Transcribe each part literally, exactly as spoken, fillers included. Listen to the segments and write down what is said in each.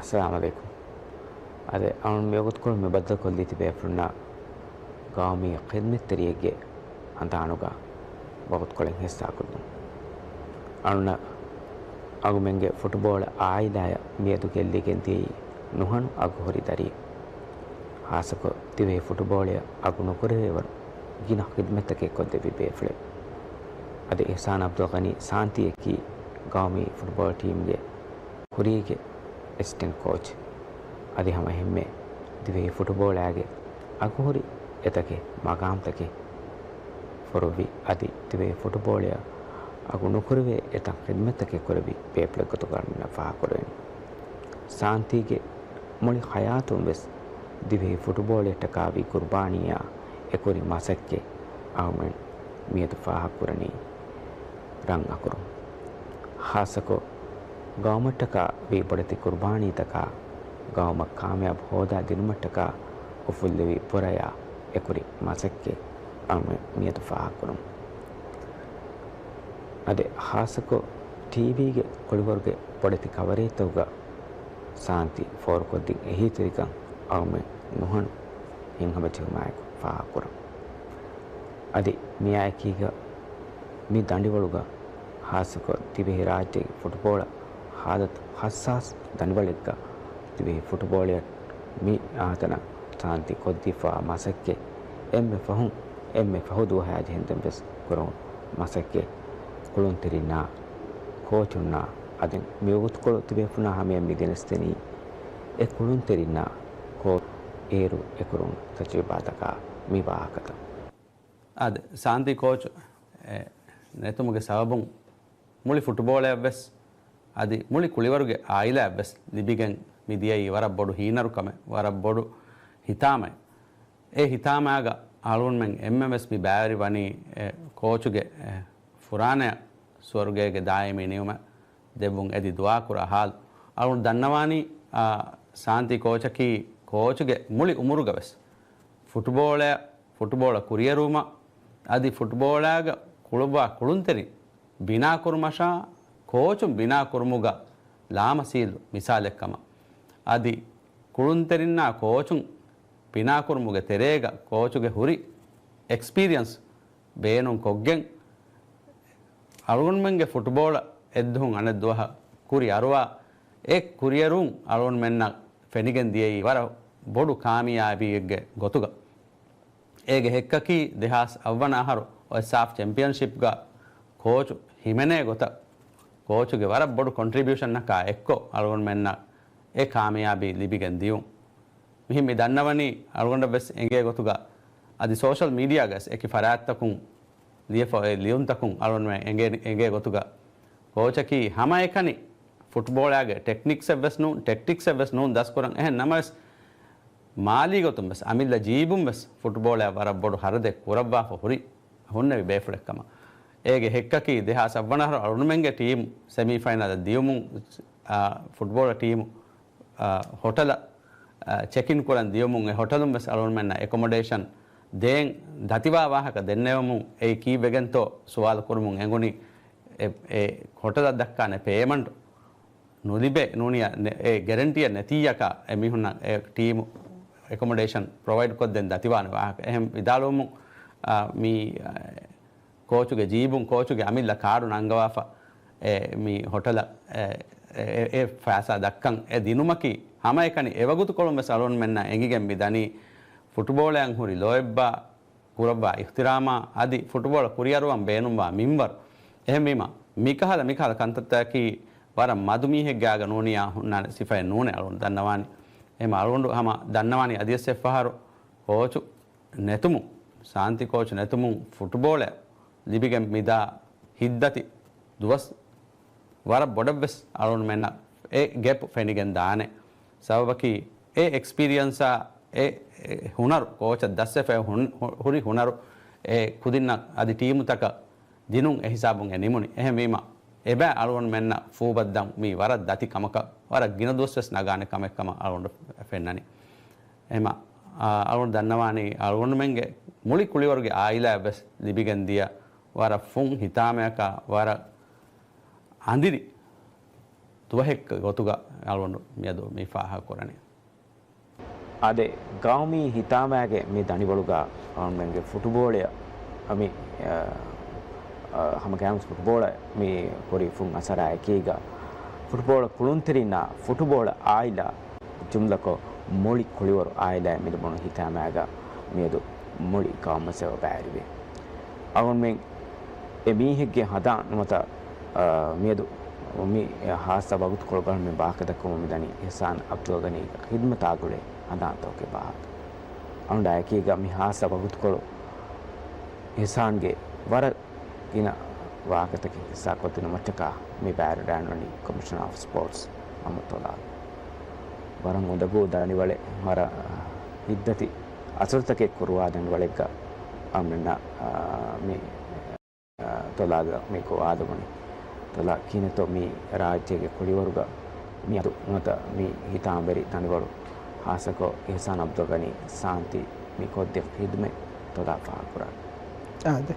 އައްސަލާމު ޢަލައިކުމް. އަދި އަޅުން މިވަގުތުކޮޅު މި ބައްދަލުކޮށްލީ ތިބޭފުޅުންނާ ގައުމީ ޚިދްމަތްތެރިއެއްގެ ހަނދާނުގަ ވަގުތުކޮޅެއް ހިއްސާކޮށްލުން. އަޅުންނަށް އަޅުމެންގެ ފުޓުބޯޅަ އާއިލާއަށް މިއަދު ގެއްލިގެން ދިޔައީ ނުހަނު އަގުހުރި ދަރިއެއް. ހާއްސަކޮށް ދިވެހި ފުޓުބޯޅަޔަށް އަގު ނުކުރެވޭވަރު ގިނަ ޚިދްމަތްތަކެއް ކޮށްދެއްވި ބޭފުޅެއް. އަދި އިޙްސާން ޢަބްދުލްޣަނީ ސާންތީއަކީ ގައުމީ ފުޓްބޯޅަ ޓީމްގެ ކުރީގެ އެސިސްޓެންޓް ކޯޗް. އަދި ހަމަ އެހެންމެ ދިވެހި ފުޓުބޯޅައިގެ އަގުހުރި އެތަކެއް މަގާމްތަކެއް ފޮރުއްވި އަދި ދިވެހި ފުޓުބޯޅަޔަށް އަގު ނުކުރެވޭ އެތައް ޚިދްމަތްތަކެއް ކުރެއްވި ބޭފުޅެއް ގޮތުގަ އަޅުމެންނަށް ފާހަގަކުރެވެނީ. ސާންތީގެ މުޅި ޙަޔާތުން ވެސް ދިވެހި ފުޓުބޯޅައަށްޓަކާ ވީ ޤުރުބާނީއާ އެކުރި މަސައްކަތް އަޅުމެން މިއަދު ފާހަގަކުރަނީ ރަން އަކުރުން. ޚާއްޞަކޮށް ގައުމަށްޓަކާ ވީ ބޮޑެތި ޤުރުބާނީތަކާ ގައުމަށް ކާމިޔާބު ހޯދާ ދިނުމަށްޓަކާ އުފުއްލެވި ބުރަޔާ އެކުރި މަސައްކަތް އަޅުމެން މިއަދު ފާހަގަކުރަން. އަދި ޚާއްޞަކޮށް ޓީވީގެ ކުޅިވަރުގެ ބޮޑެތި ކަވަރޭޖްތަކުގަ ސާންތީ ފޯރުކޮށްދިން އެހީތެރިކަން އަޅުމެން ނުހަނު ހިތްހަމަޖެހުމާއެކު ފާހަގަކުރަން. އަދި މިއާއެކީގަ މި ދަނޑިވަޅުގަ ޚާއްޞަކޮށް ދިވެހިރާއްޖޭގެ ފުޓްބޯޅަ ހާލަތު ޙައްސާސް ދަނޑިވަޅެއްގަ ދިވެހި ފުޓުބޯޅަޔަށް މި އާތަނަށް ސާންތީ ކޮށްދީފާ މަސައްކަތް އެންމެ ފަހުން އެންމެ ފަހު ދުވަހާ ޖެހެންދެން ވެސް ކުރުން މަސައްކަތް ކުޅުންތެރިންނާ ކޯޗުންނާ އަދި މިވަގުތުކޮޅު ތިބޭފުޅުންނާ ހަމަޔަށް މި ގެނެސްދެނީ އެ ކުޅުންތެރިންނާ ކޯޗު އޭރު އެކުރުން ތަޖުރިބާތަކާ މި ވާހަކަތައް. އާދެ، ސާންތީ ކޯޗު އެ ނެތުމުގެ ސަބަބުން މުޅި ފުޓުބޯޅަޔަށްވެސް އަދި މުޅި ކުޅިވަރުގެ އާއިލާއަށްވެސް ލިބިގެން މިދިޔައީ ވަރަށް ބޮޑު ހީނަރުކަމެއް، ވަރަށް ބޮޑު ހިތާމައެއް. އެ ހިތާމައިގަ އަޅުގަނޑުމެން އެންމެންވެސް މި ބައިވެރިވަނީ އެ ކޯޗުގެ އެ ފުރާނަޔަށް ސުވަރުގޭގެ ދާއިމީ ނިޢުމަތް ދެއްވުން އެދި ދުޢާކުރާ ޙާލު. އަޅުގަނޑު ދަންނަވާނީ، އާ، ސާންތީ ކޯޗަކީ ކޯޗުގެ މުޅި އުމުރުގަވެސް ފުޓުބޯޅަ، ފުޓުބޯޅަ ކުރިއެރުވުމަށް އަދި ފުޓުބޯޅައިގަ ކުޅުއްވާ ކުޅުންތެރިން ބިނާކުރުމަށާ ކޯޗުން ބިނާކުރުމުގަ ލާމަސީލު މިސާލެއްކަމަށް. އަދި ކުޅުންތެރިންނާ ކޯޗުން ބިނާކުރުމުގެ ތެރޭގަ ކޯޗުގެ ހުރި އެކްސްޕީރިއަންސް ބޭނުން ކޮށްގެން، އަޅުގަނޑުމެންގެ ފުޓުބޯޅަ އެއްދުހުން އަނެއްދުވަހަށް ކުރި އަރުވާ އެ ކުރިއެރުން އަޅުގަނޑުމެންނަށް ފެނިގެން ދިޔައީ ވަރަށް ބޮޑު ކާމިޔާބީއެއްގެ ގޮތުގަ. އޭގެ ހެއްކަކީ ދެހާސް އަށްވަނަ އަހަރު އޮއެސްއާފް ޗެމްޕިއަންޝިޕްގަ ކޯޗު ހިމެނޭ ގޮތަށް ކޯޗުގެ ވަރަށް ބޮޑު ކޮންޓްރިބިއުޝަންއަކާ އެއްކޮށް އަޅުގަނޑުމެންނަށް އެ ކާމިޔާބީ ލިބިގެން ދިޔުން. މިހެން މި ދަންނަވަނީ އަޅުގަނޑަށް ވެސް އެނގޭ ގޮތުގަ އަދި ސޯޝަލް މީޑިއާގަސް އެކި ފަރާތްތަކުން ލިޔެފަ އޮތް ލިޔުންތަކުން އަޅުގަނޑުމެން އެނގޭ، އެނގޭ ގޮތުގަ ކޯޗަކީ ހަމައެކަނި ފުޓްބޯޅާގެ ޓެކްނިކްސެއް ވެސް ނޫން، ޓެކްޓިކްސެއް ވެސް ނޫން ދަސްކުރަން. އެހެން ނަމަވެސް، މާލީ ގޮތުން ވެސް، އަމިއްލަ ޖީބުން ވެސް ފުޓްބޯޅައަށް ވަރަށް ބޮޑު ހަރަދެއް ކުރައްވާފަ ހުރި، ހުންނެވި ބޭފުޅެއް ކަމަށް. އޭގެ ހެއްކަކީ، ދެހާސް އަށްވަނަ އަހަރު އަޅުގަނޑުމެންގެ ޓީމު ސެމީފައިނަލަށް ދިޔުމުން، އާ، ފުޓްބޯޅަ ޓީމު، އާ، ހޮޓަލަށް، އާ، ޗެކްއިން ކުރަން ދިޔުމުން، އެ ހޮޓަލުން ވެސް އަޅުގަނޑުމެންނަށް އެކޮމޮޑޭޝަން ދޭން ދަތިވާ ވާހަކަ ދެންނެވުމުން، އެއީ ކީއްވެގެންތޯ ސުވާލު ކުރުމުން އެނގުނީ، އެ، އެ ހޮޓަލަށް ދައްކާނެ ޕޭމަންޓު ނުލިބޭ ނޫނިޔާ ނެ-، އެ ގެރެންޓީއެއް ނެތިއްޔަކާ އެ މީހުންނަށް އެ ޓީމު އެކޮމޮޑޭޝަން ޕްރޮވައިޑް ކޮށްދޭން ދަތިވާނެ ވާހަކަ. އެހެން ވިދާޅުވުމުން، އާ، މި، އާ، ކޯޗުގެ ޖީބުން ކޯޗުގެ އަމިއްލަ ކާޑު ނަންގަވާފަ އެ މި ހޮޓަލަށް އެ، އެ، އެ، އެ ފައިސާ ދައްކަން އެ ދިނުމަކީ ހަމައެކަނި އެވަގުތުކޮޅުން ވެސް އަޅުގަނޑުމެންނަށް އެނގިގެން މި ދަނީ ފުޓުބޯޅައަށް ހުރި ލޯތްބާ ކުރައްވާ އިޙްތިރާމާ އަދި ފުޓުބޯޅަ ކުރިއަރުވަން ބޭނުންވާ މިންވަރު. އެހެންވީމަ، މިކަހަލަ، މިކަހަލަ ކަންތައްތަކަކީ ވަރަށް މަދު މީހެއްގެ އާގަ ނޫނިޔާ ހުންނާނެ ސިފައެއް ނޫނޭ އަޅުގަނޑު ދަންނަވާނީ. އެހެން އަޅުގަނޑު ހަމަ ދަންނަވާނީ އަދިވެސް އެއްފަހަރު ކޯޗު ނެތުމުން، ސާންތި ކޯޗު ނެތުމުން ފުޓުބޯޅައަށް ލިބިގެން މިދާ ހިތްދަތި ދުވަސް ވަރަށް ބޮޑަށްވެސް އަޅުގަނޑުމެންނަށް އެ ގެޕް ފެނިގެން ދާނެ. ސަބަބަކީ އެ އެކްސްޕީރިއަންސާ އެ، އެ ހުނަރު، ކޯޗަށް ދަސްވެފައި ހުން-، ހު-، ހުރި ހުނަރު އެ ކުދިންނަށް އަދި ޓީމުތަކަށް ދިނުން އެ ހިސާބުން އެ ނިމުނީ. އެހެންވީމަ، އެބައި އަޅުގަނޑުމެންނަށް ފޫބައްދަން މީ ވަރަށް ދަތި ކަމަކަށް، ވަރަށް ގިނަ ދުވަސްވެސް ނަގާނެ ކަމެއް ކަމަށް އަޅުގަނޑު ފެންނަނީ. އެހެމަ، އާ، އަޅުގަނޑު ދަންނަވާނީ އަޅުގަނޑުމެންގެ މުޅި ކުޅިވަރުގެ އާއިލާއަށްވެސް ލިބިގެން ދިޔަ ވަރަށް ފުން ހިތާމަޔަކާ، ވަރަށް އަނދިރި ދުވަހެއްގެ ގޮތުގަ އަޅުގަނޑު މިއަދު މި ފާހަގަކުރަނީ. އާދެ، ގައުމީ ހިތާމައިގެ މި ދަނޑިވަޅުގަ އަޅުގަނޑުމެންގެ ފުޓުބޯޅަ މި، އަ، އަ، ހަމަ ގައުމީ ފުޓުބޯޅަ މި ކުރި ފުން އަސަރާ އެކީގަ ފުޓުބޯޅަ ކުޅުންތެރިންނާ ފުޓުބޯޅަ އާއިލާ ޖުމްލަކޮށް މުޅި ކުޅިވަރު އާއިލާއެއް މި ލިބުނު ހިތާމައިގަ މިއަދު މުޅި ގައުމަށް ބައިވެރިވޭ. އަޅުގަނޑުމެން އެ މީހެއްގެ ހަނދާން ނުވަތަ، އާ، މިއަދު މި ހާއްސަ ވަގުތުކޮޅުގަ މި ވާހަކަ ދައްކަމުން މިދަނީ އިޙްސާން ޢަބްދުލްޣަނީގެ ޚިދްމަތާ ގުޅޭ ހަނދާންތަކުގެ ވާހަކަ. އަޅުގަނޑާ އެކީގަ މި ހާއްސަ ވަގުތުކޮޅު އިޙްސާންގެ ވަރަށް ގިނަ ވާހަކަތަކެއް ހިއްސާކޮށްދިނުމަށްޓަކާ މި ބައިވެރިވެވަޑައިގަންނަވަނީ ކޮމިޝަނަރ އޮފް ސްޕޯޓްސް މަޙްމޫދު ތޮލާލު. ވަރަށް އުނދަގޫ ދަނޑިވަޅެއް، ވަރަށް ހިތްދަތި އަސަރުތަކެއް ކުރުވާ ދަނޑިވަޅެއްގަ އަޅުގަނޑުމެންނަށް، އާ، މި، އާ، ތޮލާލު މި ގޮވާލުމުން. ތޮލާ ކިހިނެއްތޯ މި ރާއްޖޭގެ ކުޅިވަރުގަ މިއަދު ނުވަތަ މި ހިތާމަވެރި ދަނޑިވަޅު ހާއްސަކޮށް އިޙްސާން ޢަބްދުލްޣަނީ ސާންތީ މި ކޮށްދިން ޚިދްމަތް ތޮލާ ފާހަގަކުރާނެ. އާދެ.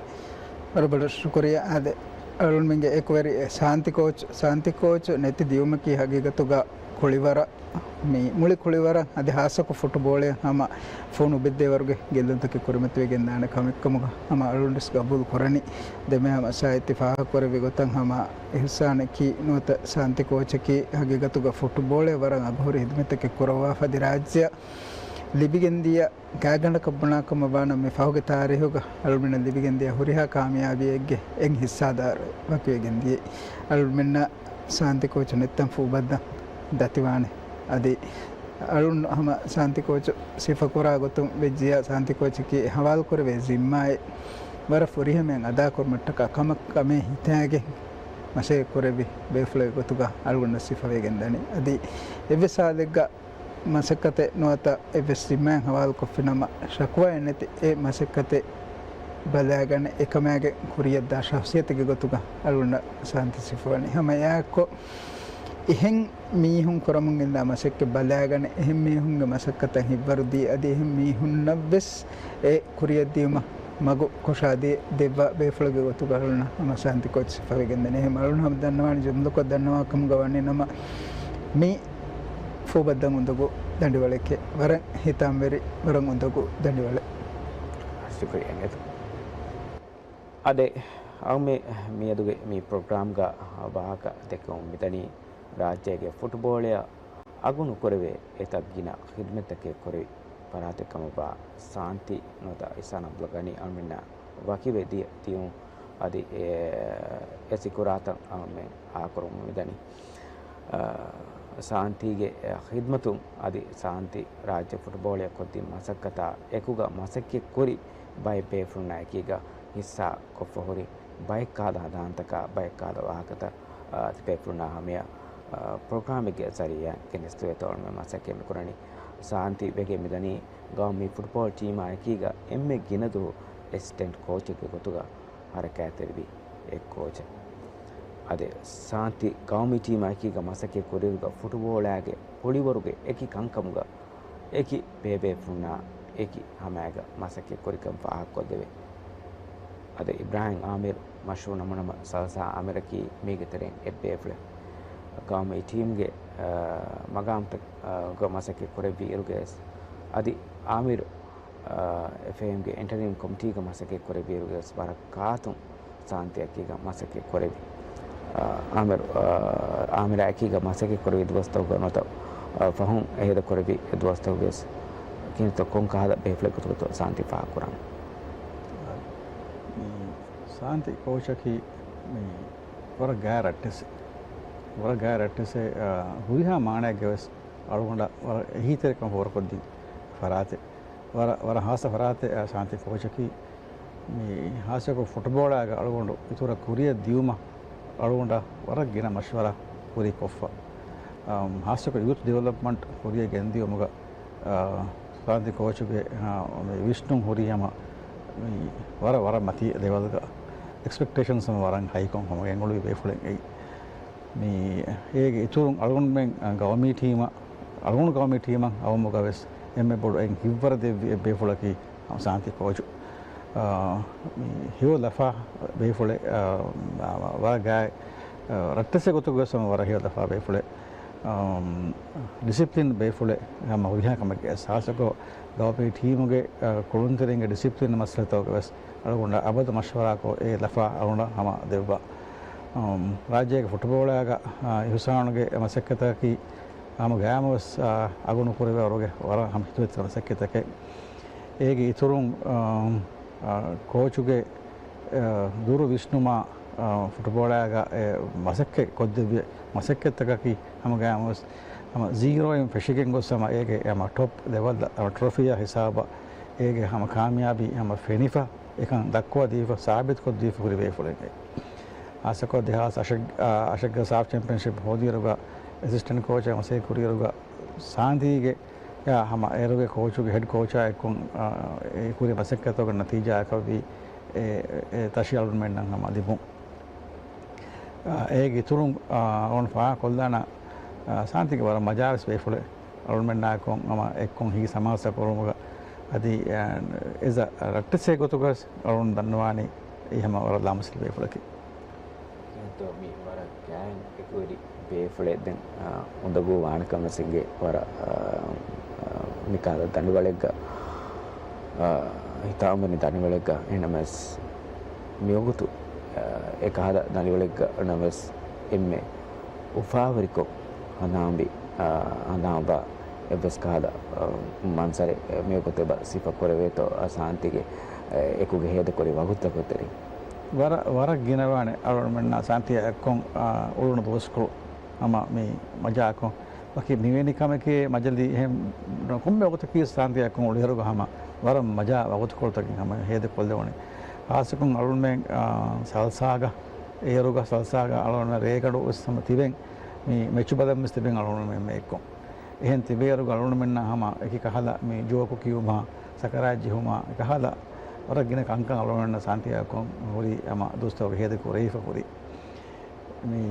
ވަރަށް ބޮޑަށް ޝުކުރިއްޔާ. އާދެ، އަޅުގަނޑުމެންގެ އެކުވެރި ސާންތި ކޯޗް، ސާންތި ކޯޗު ނެތި ދިޔުމަކީ ހަގީގަތުގަ ކުޅިވަރަށް، މި މުޅި ކުޅިވަރަށް އަދި ހާއްސަކޮށް ފުޓުބޯޅަޔަށް ހަމަ ފޫނު އުބެއްދޭވަރުގެ ގެއްލުންތަކެއް ކުރިމަތިވެގެންދާނެ ކަމެއްކަމުގަ ހަމަ އަޅުގަނޑުވެސް ގަބޫލު ކުރަނީ. ދެމެހާ މަސާއެތި ފާހަގަކުރެއްވި ގޮތަށް ހަމަ އިޙްސާނަކީ ނުވަތަ ސާންތި ކޯޗަކީ ހަގީގަތުގަ ފުޓުބޯޅަޔަށް ވަރަށް އަގުހުރި ހިދުމަތްތަކެއް ކުރައްވާފަ އަދި ރާއްޖެއަށް ލިބިގެންދިޔަ ގާތްގަނޑަކަށް ބުނާކަމަށް ވާނަމަ މި ފަހުގެ ތާރީހުގަ އަޅުގަނޑަށް ލިބިގެންދިޔަ ހުރިހާ ކާމިޔާބީއެއްގެ އެއް ހިއްސާދާރު ވަކިވެގެން ދިޔައީ. އަޅުގަނޑުމެންނަށް ސާންތި ކޯޗު ނެތްތަން ފޫބައްދަން ދަތިވާނެ. އަދި އަޅުން ހަމަ ސާންތި ކޯޗު ސިފަކުރާ ގޮތުން ވެއްޖިޔާ ސާންތި ކޯޗަކީ އެ ހަވާލުކުރެވޭ ޒިންމާއެއް ވަރަށް ފުރިހަމައިން އަދާކުރުމަށްޓަކާ ކަމަށް ކަމޭ ހިތާގެން މަސައްކަތް ކުރެއްވި ބޭފުޅެއް ގޮތުގަ އަޅުގަނޑަށް ސިފަވެގެން ދަނީ. އަދި އެއްވެސް ހާލެއްގަ މަސައްކަތެއް ނުވަތަ އެއްވެސް ޒިންމާއެއް ހަވާލުކޮށްފިނަމަ، ޝަކުވާއެއް ނެތި އެ މަސައްކަތެއް ބަލާގަނެ، އެކަމާގެ ކުރިއަށްދާ ޝަޚްޞިއްޔަތެއްގެ ގޮތުގަ އަޅުގަނޑަށް ސާންތި ސިފަވަނީ. ހަމަ އެއާއެއްކޮށް، އެހެން މީހުން ކުރަމުން ގެންދާ މަސައްކަތް ބަލާގަނެ، އެހެން މީހުންގެ މަސައްކަތަށް ހިތްވަރުދީ، އަދި އެހެން މީހުންނަށްވެސް އެ ކުރިއަށްދިޔުމަށް މަގު ކޮށާދޭ ދެއްވާ ބޭފުޅެއްގެ ގޮތުގަ އަޅުން ހަމަ ސާންތި ކޯޗް ސިފަވެގެންދަނީ. އެހެން އަޅުން ހަމަ ދަންނަވާނެ ޖުމްލަކޮށް ދަންނަވާ ކަމުގަ ވަނީ ނަމަ، މި ފޫބައްދަން އުނދަގޫ ދަނޑިވަޅެކޭ. ވަރަށް ހިތާމަވެރި، ވަރަށް އުނދަގޫ ދަނޑިވަޅެއް. ޝުކުރިއްޔާ އެނގޭތޯ. އާދެ، އަޅުގަނޑުމެން މިއަދުގެ މި ޕްރޮގްރާމްގަ ވާހަކަ ދެއްކެމުން މިދަނީ ރާއްޖޭގެ ފުޓުބޯޅަޔަށް އަގު ނުކުރެވޭ އެތައް ގިނަ ޚިދްމަތްތަކެއް ކުރެވި ފަރާތެއް ކަމަށްވާ ސާންތި ނުވަތަ އިޙްސާން ޢަބްދުލްޣަނީ އަޅުގަނޑުމެންނަށް ވަކިވެ ދިޔަ ދިޔުން އަދި އެ، އެ ސިކުރާތައް އަޅުގަނޑުމެން އާކުރަމުން މިދަނީ. އާ، ސާންތީގެ ޚިދްމަތުން އަދި ސާންތި ރާއްޖެ ފުޓުބޯޅަޔަށް ކޮށްދިން މަސައްކަތާ އެކުގަ މަސައްކަތް ކުރި ބައެއް ބޭފުޅުންނާ އެކީގަ ހިއްސާ ކޮށްފަ ހުރި ބައެއް ކަހަލަ ހަނދާންތަކާ ބައެއް ކަހަލަ ވާހަކަތައް، އާ، ތިބޭފުޅުންނާ ހަމަޔަށް، އާ، ޕްރޮގްރާމެއްގެ ޒަރީއާއިން ގެނެސްދެވޭތޯ އަޅުގަނޑުމެން މަސައްކަތް މިކުރަނީ. ސާންތި ވެގެން މިދަނީ ގައުމީ ފުޓްބޯޅަ ޓީމާ އެކީގަ އެންމެ ގިނަ ދުވަހު އެސިސްޓެންޓް ކޯޗެއްގެ ގޮތުގަ ހަރަކާތްތެރިވި އެއް ކޯޗެއް. އަދި ސާންތި ގައުމީ ޓީމާ އެކީގަ މަސައްކަތް ކުރިއިރުގަ ފުޓުބޯޅައިގެ ކުޅިވަރުގެ އެކި ކަންކަމުގަ އެކި ބޭބޭފުންނާ އެކި ހަމައިގަ މަސައްކަތް ކުރިކަން ފާހަގަކޮށްދެވޭ. އަދި އިބްރާހިމް އާމިރު މަޝްހޫރު ނަމުނަމަ ސަލްސާ އާމިރަކީ މީގެ ތެރެއިން އެއް ބޭފުޅެއް. ގައުމީ ޓީމްގެ، އާ، މަގާމްތައް، އާ، ގަ މަސައްކަތް ކުރެއްވި އިރުގަވެސް އަދި އާމިރު، އާ، އެފްއޭއެމްގެ އިންޓަރިމް ކޮމިޓީގަ މަސައްކަތް ކުރެއްވި އިރުގަވެސް ވަރަށް ކާތުން ސާންތިއަކީގަ މަސައްކަތް ކުރެއްވި. އާ، އާމިރު، އާ، އާމިރާ އެކީގަ މަސައްކަތް ކުރެއްވި ދުވަސްތަކުގަ ނުވަތަ، އާ، ފަހުން އެހީދަ ކުރެއްވި ދުވަސްތަކުގަވެސް ކިހިނެއްތޯ ކޮން ކަހަލަ ބޭފުޅެއް ގޮތުގަތޯ ސާންތި ފާހަގަކުރާނީ؟ މި ސާންތި ކޯޗަކީ މި ވަރަށް ގާތް ރައްޓެއްސެއް. ވަރަށް ގާތް ރައްޓެއްސެއް، އާ، ހުރިހާ މާނައެއްގަވެސް އަޅުގަނޑަށް ވަރަށް އެހީތެރިކަން ފޯރުކޮށްދިން ފަރާތެއް. ވަރަށް، ވަރަށް ހާއްސަ ފަރާތެއް، އާ، ސާންތި ކޯޗަކީ. މި ހާއްސަކޮށް ފުޓްބޯޅައިގަ އަޅުގަނޑު އިތުރަށް ކުރިއަށް ދިޔުމަށް އަޅުގަނޑަށް ވަރަށް ގިނަ މަޝްވަރާ ކުރި ކޮށްފަ. އަމް، ހާއްސަކޮށް ޔޫތު ޑިވެލޮޕްމަންޓް ކުރިއަށް ގެންދިޔުމުގަ، އާ، ސާންތި ކޯޗުގެ، އާ، މި ވިސްނުން ހުރީ ހަމަ މި ވަރަށް، ވަރަށް މަތީ ލެވަލްގަ އެކްސްޕެކްޓޭޝަންސް ހަމަ ވަރަށް ހައިކޮށް ހަމަ ގެންގުޅުވި ބޭފުޅެއް އެއީ. މި އޭގެ އިތުރުން އަޅުގަނޑުމެން، އަ، ގައުމީ ޓީމަށް، އަޅުގަނޑު ގައުމީ ޓީމަށް އައުމުގަވެސް އެންމެ ބޮޑު އެއް ހިތްވަރު ދެއްވި އެއް ބޭފުޅަކީ ސާންތި ކޯޗު. އާ، މި ހެޔޮ ލަފާ ބޭފުޅެއް، އާ، ވަރަށް ގާތް ރައްޓެއްސެއް ގޮތުގައި ވެސް ހަމަ ވަރަށް ހެޔޮ ލަފާ ބޭފުޅެއް. އަމް، ޑިސިޕްލިން ބޭފުޅެއް ހަމަ ހުރިހާ ކަމެއްގައި ވެސް. ހާއްސަކޮށް ގައުމީ ޓީމުގެ، އަ، ކުޅުންތެރިންގެ ޑިސިޕްލިން މައްސަލަތަކުގައި ވެސް އަޅުގަނޑަށް އަބަދު މަޝްވަރާކޮށް އެ ލަފާ އަޅުގަނޑަށް ހަމަ ދެއްވާ. އަމް، ރާއްޖޭގެ ފުޓުބޯޅައިގަ، އަ، އިހުސާނުގެ މަސައްކަތަކީ ހަމަ ގައިމުވެސް، އާ، އަގުނުކުރެވޭ ވަރުގެ ވަރަށް ހަމަ ހިތުހައްތަ މަސައްކަތްތަކެއް. އޭގެ އިތުރުން، އާ، އާ، ކޯޗުގެ، އާ، ދުރު ވިސްނުމާ، އާ، ފުޓުބޯޅައިގަ އެ މަސައްކަތް ކޮށްދެއްވި މަސައްކަތްތަކަކީ ހަމަ ގައިމުވެސް ހަމަ ޒީރޯއިން ފެށިގެން ގޮސް ހަމަ އޭގެ ހަމަ ޓޮޕް ލެވަލް ހަމަ ޓްރޮފީއާ ހިސާބަށް އޭގެ ހަމަ ކާމިޔާބީ ހަމަ ފެނިފަ. އެކަން ދައްކުވާ ދީފަ، ސާބިތުކޮށްދީފަ ހުރި ބޭފުޅެއް. ހާއްސަކޮށް ދެހާސް އަށެއް، އަށެއްގަ ސާފް ޗެމްޕިއަންޝިޕް ހޯދިއިރުގަ އެސިސްޓެންޓް ކޯޗަށް މަސައްކަތް ކުރިއިރުގަ ސާންތީގެ އާ، ހަމަ އޭރުގެ ކޯޗުގެ ހެޑް ކޯޗާ އެއްކޮށް، އާ، އެ ކުރި މަސައްކަތުގެ ނަތީޖާއަކަށްވީ އެ، އެ ތަށި އަޅުންމެންނަށް ހަމަ ލިބުން. އާ، އޭގެ އިތުރުން، އާ، އަޅުން ފާހަގަކޮށްލާނަ، އާ، ސާންތީގެ ވަރަށް މަޖާވެސް ބޭފުޅެއް. އަޅުންމެންނާއެކު ހަމަ އެއްކޮށް ހިތް ސަމާސަ ކުރުމުގަ އަދި، އާ، އެޒަ ރައްޓެއްސެއް ގޮތުގަ ވެސް އަޅުން ދަންނަވާނީ އެ ހަމަ ވަރަށް ލާމަސައްކަތް ބޭފުޅަކީ. ކިހިނެއްތޯ މި ވަރަށް ކައިން އެކުވެރި ބޭފުޅެއް ދެން، އާ، އުނދަގޫ ވާނެ ކަމަށް އެނގޭ ވަރަށް، އާ، އާ، މިކަހަލަ ދަނޑިވަޅެއްގަ، އާ، ހިތާމަވެރި ދަނޑިވަޅެއްގަ އެހެންނަމަވެސް މިވަގުތު، އާ، އެ ކަހަލަ ދަނޑިވަޅެއްގަ ނަމަވެސް އެންމެ އުފާވެރިކޮށް ހަނދާންވި، އާ، ހަނދާންވާ އެއްވެސް ކަހަލަ، އާ، މަންޒަރެއް މިވަގުތު އެބަ ސިފަ ކުރެވޭތޯ، އާ، ސާންތީގެ، އާ، އެކުގެ ހޭދަކުރި ވަގުތުތަކުގެ ތެރެއިން. ވަރަށް، ވަރަށް ގިނަވާނެ އަޅުގަނޑުމެންނާ ސާންތީއާ އެއްކޮށް، އާ، އުޅުނު ދުވަސްކޮޅު ހަމަ މި މަޖާކޮށް. ވަކި މިވެނި ކަމެކޭ މަޖަލީ އެހެން ކޮންމެ ވަގުތަކީ ސާންތީއާ އެއްކޮށް އުޅޭއިރުގަ ހަމަ ވަރަށް މަޖާ ވަގުތުކޮޅުތަކެއް ހަމަ ހޭދަކޮށްލެވުނީ. ހާއްސަކޮށް އަޅުގަނޑުމެން، އާ، ސަލްސާގަ، އޭރުގަ ސަލްސާގަ އަޅުގަނޑުމެން ރޭގަނޑު ވެސް ހަމަ ތިބެން މި މެޗު ބަލަން ވެސް ތިބެން އަޅުގަނޑުމެން އެއްކޮށް. އެހެން ތިބޭއިރުގަ އަޅުގަނޑުމެންނަށް ހަމަ އެކި ކަހަލަ މި ޖޯކު ކިޔުމާ، ސަކަރާތް ޖެހުމާ، އެކަހަލަ ވަރަށް ގިނަ ކަންކަން އަޅުގަނޑުމެންނަށް ސާންތީއާ އެއްކޮށް ހުރީ ހަމަ ދުވަސްތަކުގެ ހޭދަ ކުރެވިފަ ހުރީ. މި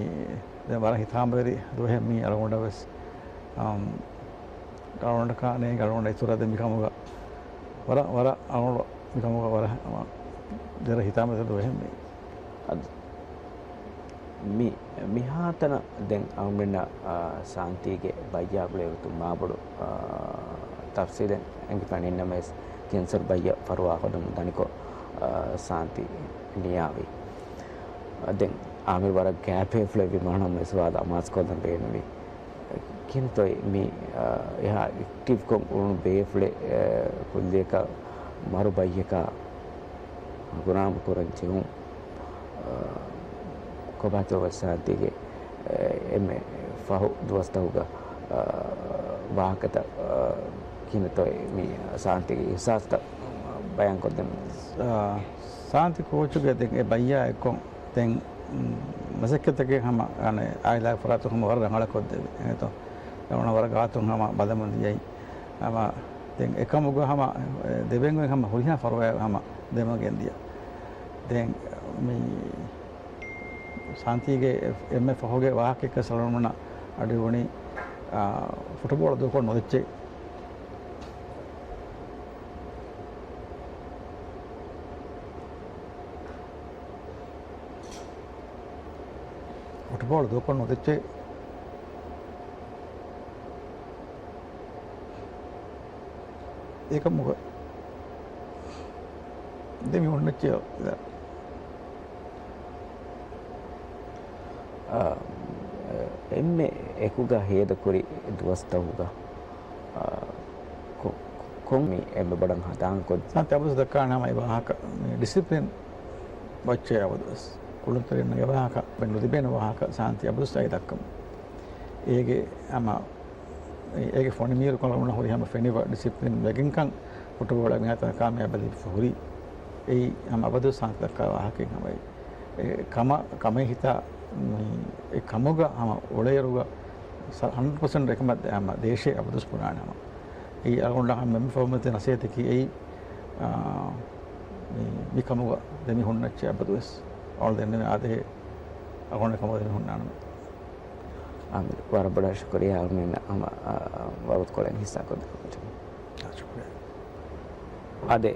ދެން ވަރަށް ހިތާމަވެރި ދުވަހެއް މީ އަޅުގަނޑަށް ވެސް. އަމް، އަޅުގަނޑަކާ ނޭނގެ އަޅުގަނޑަށް އިތުރަށް ދެން މިކަމުގަ ވަރަށް، ވަރަށް އަޅުގަނޑު މިކަމުގަ ވަރަށް ހަމަ ދެރަ ހިތާމަވެރި ދުވަހެއް މީ. އަދި މި، މިހާތަނަށް ދެން އަޅުގަނޑުމެންނަށް، އާ، ސާންތީގެ ބައްޔާ ގުޅޭގޮތުން މާބޮޑު، އާ، ތަފްސީލެއް އެނގިފަ ނެތްނަމަވެސް، ކެންސަރު ބައްޔަށް ފަރުވާ ހޯދަމުން ދަނިކޮށް، އާ، ސާންތީ ނިޔާވި. ދެން އާމިރު ވަރަށް ގާތް ބޭފުޅެއްވީމާ ނަމަވެސް ވާހަކަ އަމާޒުކޮށްލަން ބޭނުންވީ. ކިހިނެއްތޯ މި، އާ، އެހާ އެކްޓިވްކޮށް އުޅުނު ބޭފުޅެއް، އާ، ކުއްލިއަކަށް މަރު ބައްޔަކާ ހަނގުރާމަ ކުރަން ޖެހުން، އާ، ކޮބާތޯ ސާންތީގެ، އާ، އެންމެ ފަހު ދުވަސްތަކުގަ، އާ، ވާހަކަތައް، އާ، ކިހިނެއްތޯ މި ސާންތީގެ އިހްސާސްތައް ބަޔާންކޮށްދެން. އާ، ސާންތި ކޯޗުގެ ދެން އެ ބައްޔާ އެއްކޮށް ދެން، މް، މަސައްކަތްތަކެއް ހަމަ، އަނެއް އާއިލާގެ ފަރާތުން ހަމަ ވަރަށް ރަނގަޅަށް ކޮށްދެވި. އެހެންތޯ؟ އަޅުގަނޑަށް ވަރަށް ގާތުން ހަމަ ބަލަމުން ދިޔައީ. ހަމަ ދެން އެކަމުގަ ހަމަ، އެ، ދެބެންގޮތް ހަމަ ހުރިހާ ފަރުވާއެއް ހަމަ ދެމަގެން ދިޔަ. ދެން މި ސާންތީގެ އެ، އެންމެ ފަހުގެ ވާހަކައެއް ސަލަމަން އަޑު އިވުނީ، އާ، ފުޓުބޯޅަ ދޫކޮށް ނުދެއްޗޭ. ފުޓުބޯޅަ ދޫކޮށް ނުދެއްޗޭ. އެކަމުގަ ދެމި ހުންނައްޗޭ. އާ، އެންމެ އެކުގަ ހޭދަކުރި ދުވަސްތަކުގަ، އާ، ކޮ-، ކޮން މި އެންމެ ބޮޑަށް ހަނދާންކޮށް. ސާންތި އަބަދު ދައްކާނެ ހަމަ އެ ވާހަކަ، މި ޑިސިޕްލިން ވައްޗޭ އަބަދުވެސް. ކުޅުންތެރިންނަށް އެ ވާހަކަ ނުލިބޭނެ ވާހަކަ ސާންތި އަބަދުސް އައި ދައްކަމު. އޭގެ ހަމަ، އޭގެ ފޮނި މީރު ކޮޅަމުނަ ހުރި ހަމަ ފެނިވަ ޑިސިޕްލިން ވެގެންކަން ފުޓުބޯޅަ މިހާތަނަށް ކާމިޔާބަލި ހުރި. އެއީ ހަމަ އަބަދު ސާންތި ދައްކާ ވާހަކައެއް ހަމައެއް. އެ ކަމަ-، ކަމެއް ހިތާ، މި، އެ ކަމުގަ ހަމަ އުޅޭއިރުގަ ސަ-، ހަންޑްރެޑް ޕަސެންޓް އެކަމަށް ދޭ ހަމަ ދޭށޭ އަބަދުސް ބުނާނެ ހަމަ. އެއީ އަޅުގަނޑަށް ހަމަ އެންމެ ފަހު މި ދޭ ނަސޭހަތަކީ އެއީ، އާ، މި، މި ކަމުގަ ދެމި ހުންނައްޗޭ އަބަދުވެސް. އަޅުގަނޑު ދެންނެވި އާދޭހޭ އަޅުގަނޑު ކަމުގަ ދެމި ހުންނާނަމޭ. އާ، ވަރަށް ބޮޑަށް ޝުކުރިއްޔާ އަޅުގަނޑުމެންނަށް ހަމަ، އާ، ވަގުތުކޮޅެއް ހިއްސާކޮށްދިނުމަށް. އާ، ޝުކުރިއްޔާ. އާދެ،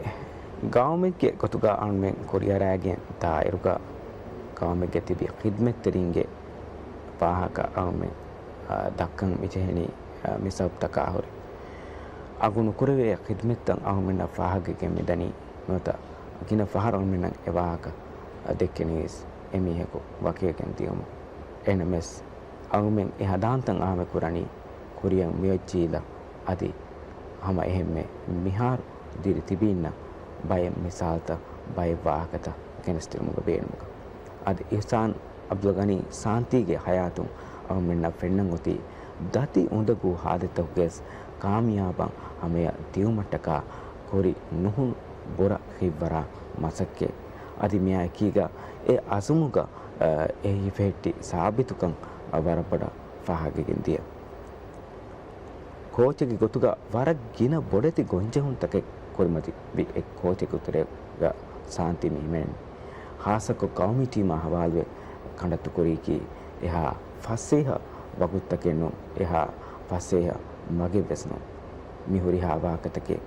ގައުމެއްގެ ގޮތުގަ އަޅުމެން ކުރިއަރާގެން ދާއިރުގަ ގައުމެއްގެ ތިބި ޚިދްމަތްތެރިންގެ ފާހަގަ އަޅުމެން، އާ، ދައްކަން މިޖެހެނީ، އާ، މި ސަބަބުތަކާ ހުރެ. އަގު ނުކުރެވޭ ޚިދުމަތްތައް އަޅުމެންނަށް ފާހަގަވެގެން މިދަނީ ނުވަތަ ގިނަ ފަހަރު އަޅުމެންނަށް އެ ވާހަކަ ދެއްކެނީވެސް އެ މީހަކު ވަކިވެގެން ދިޔުމުން. އެހެނަމެސް އަޅުމެން އެ ހަނދާންތައް އަހަމެ ކުރަނީ ކުރިއަށް މިއޮތް ޖީލަށް އަދި ހަމަ އެހެންމެ މިހާރު ދިރި ތިބީންނަށް ބައެއް މިސާލުތައް، ބައެއް ވާހަކަތައް ގެނެސްދިނުމުގެ ބޭނުމުގަ. އަދި އިޙްސާން ޢަބްދުލްޣަނީ ސާންތީގެ ޙަޔާތުން އަޅުމެންނަށް ފެންނަން އޮތީ ދަތި އުނދަގޫ ހާލަތްތަކުގައި ކާމިޔާބަށް ހަމަޔަށް ދިއުމަށްޓަކާ ކުރި ނުހުން ބުރަ ހިތްވަރާ މަސައްކަތް. އަދި މިއާ އެކީގަ އެ އަޒުމުގަ، އަ، އެ ހިފެހެއްޓި ސާބިތުކަން، އަ، ވަރަށް ބޮޑަށް ފާހަގަވެގެން ދިޔަ. ކޯޗެއްގެ ގޮތުގަ ވަރަށް ގިނަ ބޮޑެތި ގޮންޖެހުންތަކެއް ކުރިމަތިވި އެއް ކޯޗެއްގެ ތެރޭގަ ސާންތީ މި ހިމެނެނީ. ޚާއްޞަކޮށް ގައުމީ ޓީމާ ހަވާލުވެ ކަނޑައްތުކުރީކީ އެހާ ފަސޭހަ ވަގުތުތަކެއް ނޫން، އެހާ ފަސޭހަ މަގެއްވެސް ނޫން. މި ހުރިހާ ވާހަކަތަކެއް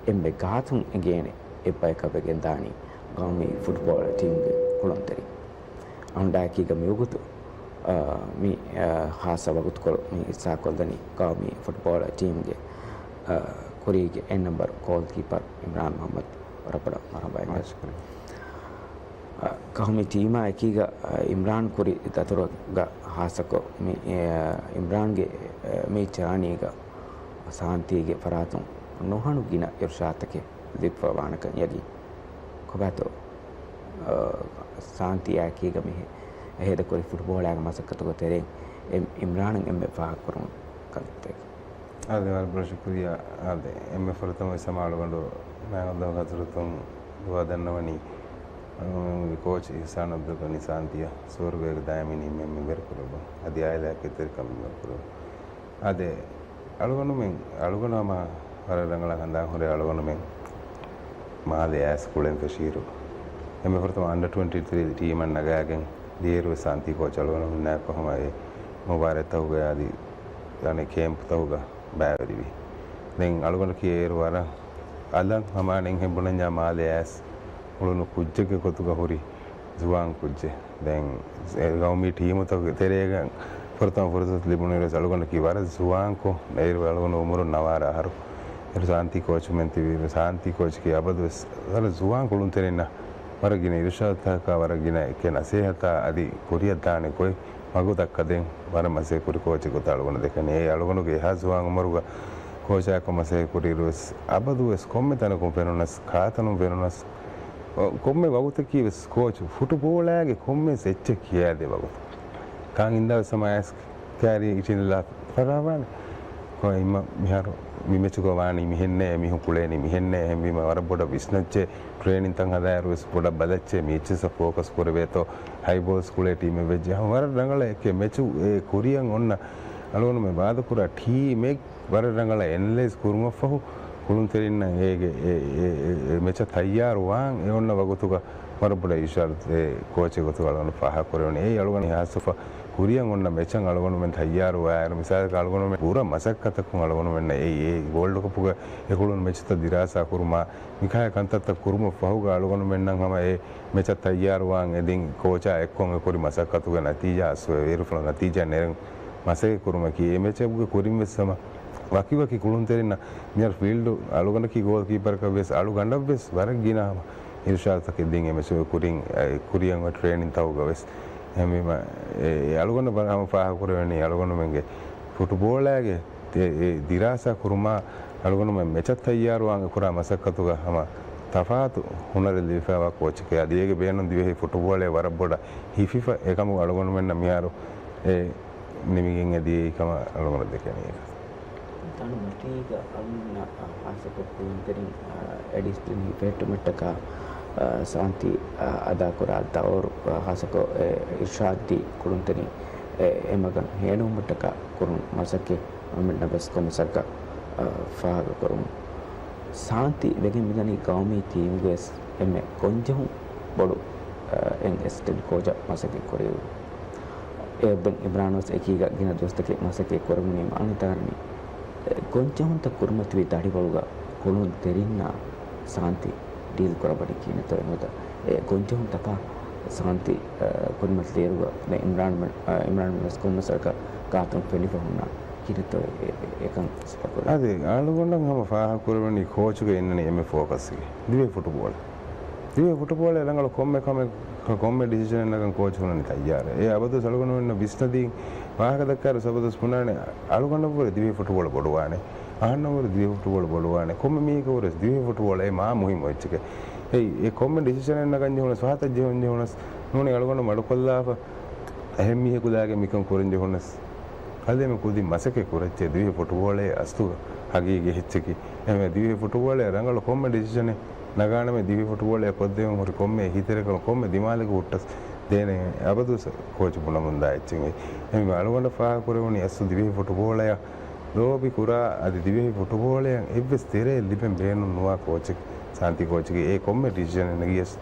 އެންމެ ގާތުން އެނގޭނެ އެއްބަޔަކަށް ވެގެންދާނީ ގައުމީ ފުޓްބޯޅަ ޓީމުގެ ކުޅުންތެރިން. އަހަންޑާއެކީގަ މިވަގުތު، އާ، މި، އާ، ޚާއްޞަ ވަގުތުކޮޅު މި ހިއްސާކޮށްލަނީ ގައުމީ ފުޓްބޯޅަ ޓީމުގެ، އާ، ކުރީގެ އެއް ނަމްބަރު ގޯލްކީޕަރު އިމްރާން މުޙައްމަދު. ވަރަށް ބޮޑަށް މަރުޙަބާ އިން. އާ، ގައުމީ ޓީމާ އެކީގަ، އާ، އިމްރާން ކުރި ދަތުރުގަ ޚާއްޞަކޮށް މި، އާ، އިމްރާންގެ، އާ، މި ޖާނީގަ ސާންތީގެ ފަރާތުން ނުހަނު ގިނަ އިރުޝާދުތަކެއް ލިބިފަވާނެކަން ޔަގީން. ކޮބާތޯ، އާ، ސާންތީއާ އެކީގަ މި ހެ-، ހޭދަކުރި ފުޓްބޯޅައިގެ މަސައްކަތުގެ ތެރެއިން އެ އިމްރާނަށް އެންމެ ފާހަގަކުރުން ކަންތައް. އާދެ، ވަރަށް ބޮޑަށް ޝުކުރިއްޔާ. އާދެ، އެންމެ ފުރަތަމަ ވެސް ހަމަ އަޅުގަނޑު މާތް ﷲގެ ޙަޟްރަތުން ދުޢާ ދަންނަވަނީ، އަޅުގަނޑުގެ ކޯޗް އިޙްސާން ޢަބްދުލްޣަނީ ސާންތީއަށް ސުވަރުގޭގެ ދާއިމީ ނިޢުމަތް މި ވެރިކުރެއްވުން. އަދި ޢާއިލާއަކީ ތެރިކަން މި ވެރިކުރެއްވުން. އާދެ، އަޅުގަނޑުމެން، އަޅުގަނޑު ހަމަ ވަރަށް ރަނގަޅަށް ހަނދާން ހުރޭ އަޅުގަނޑުމެން މާލެ އައިސް ކުޅެން ފެށިއިރު، އެންމެ ފުރަތަމަ އަންޑަ ޓްވެންޓީ ތްރީ ޓީމަށް ނަގާގެން ދިޔައިރު ވެސް ސާންތީ ކޯޗް އަޅުގަނޑުމެންނާއެކު ހަމަ އެ މުބާރާތްތަކުގަ އަދި އަނެއް ކޭމްޕްތަކުގަ ބައިވެރިވި. ދެން އަޅުގަނޑަކީ އޭރު ވަރަށް އަލަށް ހަމަ އަނެއްހެން ބުނަންޏާ މާލެ އައިސް އުޅުނު ކުއްޖެއްގެ ގޮތުގަ ހުރި ޒުވާން ކުއްޖެއް. ދެން ގައުމީ ޓީމުތަކުގެ ތެރޭގަ ފުރަތަމަ ފުރުސަތު ލިބުނުއިރު ވެސް އަޅުގަނޑަކީ ވަރަށް ޒުވާންކޮށް، އޭރު އަޅުގަނޑު އުމުރުން ނަވާރަ އަހަރު. އޭރު ސާންތީ ކޯޗުމެން ތިބިއިރު، ސާންތީ ކޯޗަކީ އަބަދުވެސް ވަރަށް ޒުވާން ކުޅުންތެރިންނަށް ވަރަށް ގިނަ އިރުޝާދުތަކާ، ވަރަށް ގިނަ އެކެއް ނަސޭހަތާ އަދި ކުރިއަށް ދާނެ ގޮތް މަގު ދައްކަދޭން ވަރަށް މަސޭ ކުރި ކޯޗެއް ގޮތަށް އަޅުގަނޑު ދެކެނީ. އެ އަޅުގަނޑުގެ އެހާ ޒުވާން އުމުރުގަ ކޯޗާއެކު މަސޭ ކުރިއިރު ވެސް އަބަދު ވެސް ކޮންމެ ތަނަކުން ފެނުނަސް، ކާތަނުން ފެނުނަސް، ކޮންމެ ވަގުތަކީ ވެސް ކޯޗު ފުޓުބޯޅައިގެ ކޮންމެސް އެއްޗެއް ކިޔާދޭ ވަގުތު. ކާން އިންދާ ވެސް ހަމަ އައިސް ކައިރީ އިޓިންލާ ފަރާވާނެ. ކޮ އިމަ މިހާރު މި މެޗުގަ ވާނީ މިހެންނޭ، މީހުން ކުޅޭނީ މިހެންނޭ، އެހެންވީމަ ވަރަށް ބޮޑަށް ވިސްނައްޗޭ، ޓްރޭނިންތައް ހަދާއިރު ވެސް ބޮޑަށް ބަލައްޗޭ، މި އެއްޗިއްސަށް ފޯކަސް ކުރެވޭތޯ، ހައި ބޯލްސް ކުޅޭ ޓީމެއް ވެއްޖެ. ހަމަ ވަރަށް ރަނގަޅަށް އެކެ މެޗު އެ ކުރިއަށް އޮންނަ އަޅުގަނޑުމެން ވާދަކުރާ ޓީމެއް ވަރަށް ރަނގަޅަށް އެނަލައިޒް ކުރުމަށްފަހު، ކުޅުންތެރިންނަށް އޭގެ އެ، އެ، އެ، އެ މެޗަށް ތައްޔާރުވާން އެ އޮންނަ ވަގުތުގަ ވަރަށް ބޮޑަށް އިޝާރަތް އެ ކޯޗެއް ގޮތުގަ އަޅުގަނޑު ފާހަގަކުރެވުނީ. އެއީ އަޅުގަނޑު ހާއްސަކޮށް ކުރިއަށް އޮންނަ މެޗަށް އަޅުގަނޑުމެން ތައްޔާރުވާއިރު، މިސާލަކަށް އަޅުގަނޑުމެން ބުރަ މަސައްކަތަކުން އަޅުގަނޑުމެންނަށް އެ، އެ ވޯލްޑް ކަޕުގަ އެ ކުޅުނު މެޗުތައް ދިރާސާ ކުރުމާ، މިކާ ކަންތައްތައް ކުރުމަށް ފަހުގަ އަޅުގަނޑުމެންނަށް ހަމަ އެ މެޗަށް ތައްޔާރުވާން އެދިން ކޯޗާ އެއްކޮށް އެ ކުރި މަސައްކަތުގެ ނަތީޖާ އަސް ވެ، ވޭރުފުޅަށް ނަތީޖާ ނެރެން މަސައްކަތް ކުރުމަކީ، އެ މެޗެއްގެ ކުރިން ވެސް ހަމަ ވަކިވަކި ކުޅުންތެރިންނަށް މިހާރު ފީލްޑް އަޅުގަނޑަކީ ގޯލް ކީޕަރަކަށް ވެސް އަޅުގަނޑަށް ވެސް ވަރަށް ގިނަ ހަމަ އިރުޝާދުތަކެއް ދިން އެ މެޗުގެ ކުރިން، އެ ކުރިއަށް އޮތް ޓްރޭނިން ތަކުގަ ވެސް. އެހެންވީމަ، އެ، އެ އަޅުގަނޑަށް ވަރަށް ހަމަ ފާހަގަކުރެވެނީ އަޅުގަނޑުމެންގެ ފުޓުބޯޅައިގެ އެ، އެ ދިރާސާ ކުރުމާ، އަޅުގަނޑުމެން މެޗަށް ތައްޔާރުވާން އެ ކުރާ މަސައްކަތުގަ ހަމަ ތަފާތު ހުނަރެއް ލިބިފައިވާ ކޯޗެކޭ. އަދި އޭގެ ބޭނުން ދިވެހި ފުޓުބޯޅައެއް ވަރަށް ބޮޑަށް ހިފިފަ އެކަމު އަޅުގަނޑުމެންނަށް މިހާރު އެ ނިމިގެން އެދިޔައީ ކަމަށް އަޅުގަނޑު ދެކެނީ. ތަނު މަތީގަ އަޅުގަނޑުމެންނަށް، އާ، ހާއްސަކޮށް ކުޅުންތެރިން، އާ، އެ ޑިސިޕްލިން ހިފެހެއްޓުމަށްޓަކާ، އާ، ސާންތީ، އާ، އަދާކުރާ ދައުރު، އާ، ހާއްސަކޮށް، އެ، އިރްޝާދް ދީ ކުޅުންތެރިން، އެ، އެމަގަށް ހޭނުމަށްޓަކާ ކުރުނު މަސައްކަތް އަޅުގަނޑުމެންނަށް ވެސް ކޮންމެ ސައްކަ، އާ، ފާހަގަކުރުމުން. ސާންތީ ވެގެން މިދަނީ ގައުމީ ޓީމުގެ ވެސް އެންމެ ގޮންޖެހުން ބޮޑު، އެ، އެސިސްޓެންޓް ކޯޗަށް މަސައްކަތް ކުރެވި. އެ އެބަ އިމްރާން ވެސް އެކީގަ ގިނަ ދުވަސްތަކެއް މަސައްކަތް ކުރެވުނީމަ އަނެއް ތަކަށް އެ ގޮންޖެހުންތައް ކުރިމަތިވި ދަޑިވަޅުގަ ކުޅުންތެރިންނާ ސާންތީ ޑީލް ކުރައްވަނީ ކިހިނެއްތޯ ނުވަތަ އެ ގޮންޖެހުންތަކާ ސާންތި، އަ، ކުރިމަތިލިއިރުގަ ދެން އިމްރާން މެ-، އަ، އިމްރާން މެންވެސް ކޮންމެސް ވަރަކަށް ގާތުން ފެނިފަ ހުންނާނެ. ކިހިނެއްތޯ އެ-، އެ-، އެކަން ސިފަކުރާ؟ އަދި އަޅުގަނޑަށް ހަމަ ފާހަގަކުރެވެނީ ކޯޗުގެ އިންނަނީ އެންމެ ފޯކަސްގެ ދިވެހި ފުޓުބޯޅަ. ދިވެހި ފުޓުބޯޅަ ރަނގަޅު ކޮންމެ ކަމެއް، ކޮންމެ ޑިސިޝަނެއް ނަގަން ކޯޗު ހުންނަނީ ތައްޔާރަށް. އެ އަބަދުވެސް އަޅުގަނޑުމެންނަށް ވިސްނަދީ ވާހަކަ ދައްކާއިރު އަބަދުވެސް ބުނާނެ އަޅުގަނޑަށްވުރެ ދިވެހި ފުޓުބޯޅަ ބޮޑުވާނެ. އަހަންނަށްވުރެ ދިވެހި ފުޓުބޯޅަ ބޮޑުވާނެ. ކޮންމެ މީހަކަށްވުރެސް ދިވެހި ފުޓުބޯޅަ އެ މާ މުހިއްމު އެއްޗެކޭ. އެއީ، އެ ކޮންމެ ޑިސިޝަނެއް ނަގަން ޖެހުނަސް، ފަހަތަށް ޖެހުން ޖެހުނަސް، ނޫނީ އަޅުގަނޑު މަޑުކޮށްލާފަ، އެހެން މީހަކު ލާގެ މިކަން ކުރަން ޖެހުނަސް، ކަލޭމެ ކުދިން މަސައްކަތް ކުރައްޗޭ ދިވެހި ފުޓުބޯޅައެއް އަސްލުގަ ހަގީގީ އެއްޗަކީ. އެހެންވެ، ދިވެހި ފުޓުބޯޅައަށް ރަނގަޅު ކޮންމެ ޑިސިޝަނެއް ނަގާނަމޭ، ދިވެހި ފުޓުބޯޅައަށް ކޮށްދެވެން ހުރި ކޮންމެ އެހީތެރިކަމެއް ކޮންމެ ދިމާލަކު ހުއްޓަސް ދޭނެ އަބަދުވެސް ކޯޗު ބުނަމުންދާ އެއްޗެއް. އެހެންވެ، އަޅުގަނޑަށް ފާހަގަކުރެވުނީ އަސްލު ދިވެހި ފުޓުބޯޅަޔަށް ލޯބި ކުރާ، އަދި ދިވެހި ފުޓުބޯޅަޔަށް އެއްވެސް ތެރެއެއް ލިބެން ބޭނުން ނުވާ ކޯޗެއް ސާންތި ކޯޗެކޭ. އެ ކޮންމެ ޑިސިޝަނެއް ނެގިޔަސް،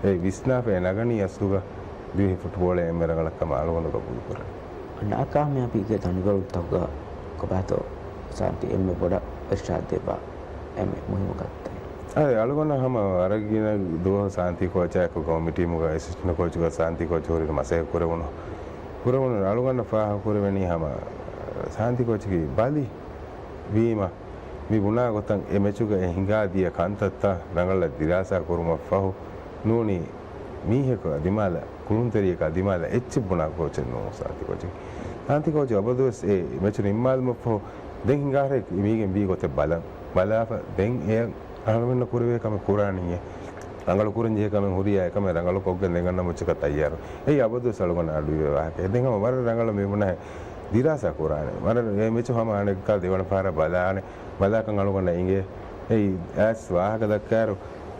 އެ ވިސްނާފަ އެ ނަގަނީ އަސްލުގަ ދިވެހި ފުޓުބޯޅަ އެންމެ ރަނގަޅަށް ކަމަށް އަޅުގަނޑު ގަބޫލު ކުރަން. ނާކާމިޔާބީގެ ދަނޑިވަޅުތަކުގަ ކޮބާތޯ ސާންތި އެންމެ ބޮޑަށް އިރުޝާދު ދެއްވާ އެންމެ މުހިއްމު ކަންތައް؟ އަދި އަޅުގަނޑަށް ހަމަ ވަރަށް ގިނަ ދުވަހު ސާންތި ކޯޗާއެކު ގައުމީ ޓީމުގަ އެސިސްޓެންޓް ކޯޗުގަ ސާންތި ކޯޗު ހުރި މަސައްކަތް ކުރެވުނު، ކުރެވުނު އަޅުގަނޑަށް ފާހަގަކުރެވެނީ ހަމަ ސާންތި ކޯޗަކީ ބަލި ވީމަ، މި ބުނާ ގޮތަށް އެ މެޗުގަ އެ ހިނގާ ދިޔަ ކަންތައްތައް ރަނގަޅަށް ދިރާސާ ކުރުމަށް ފަހު ނޫނީ މީހަކު ދިމާލަށް، ކުޅުންތެރިޔަކާ ދިމާލަށް އެއްޗެއް ބުނާ ކޯޗެއް ނޫން ސާންތި ކޯޗެއް. ސާންތި ކޯޗު އަބަދުވެސް އެ މެޗު ނިންމާލުމަށްފަހު ދެން ހިނގާހަރެ މީގެން ވީ ގޮތެއް ބަލަން. ބަލާފަ ދެން އެ އަހަރުމެންނަށް ކުރެވޭ ކަމެއް ކުރާނީއޭ. ރަނގަޅު ކުރަން ޖެހޭ ކަމެއް ހުރިޔާ އެކަމެއް ރަނގަޅު ކޮށްގެން ދެން އަންނަ މައްޗަކަށް ތައްޔާރު. އެއީ އަބަދުވެސް އަޅުގަނޑަށް އަޑުއިވޭ ވާހަކަ. ދެން ހަމަ ވަރަށް ރަނގަޅަށް މި ބުނާ ދިރާސާ ކުރާނެ. ވަރަށް އެ މެޗު ހަމަ އަނެއްކާ ދެވަނަ ފަހަރަށް ބަލާނެ. ބަލާކަން އަޅުގަނޑަށް އިނގޭ. އެއީ އައިސް ވާހަކަ ދައްކާއިރު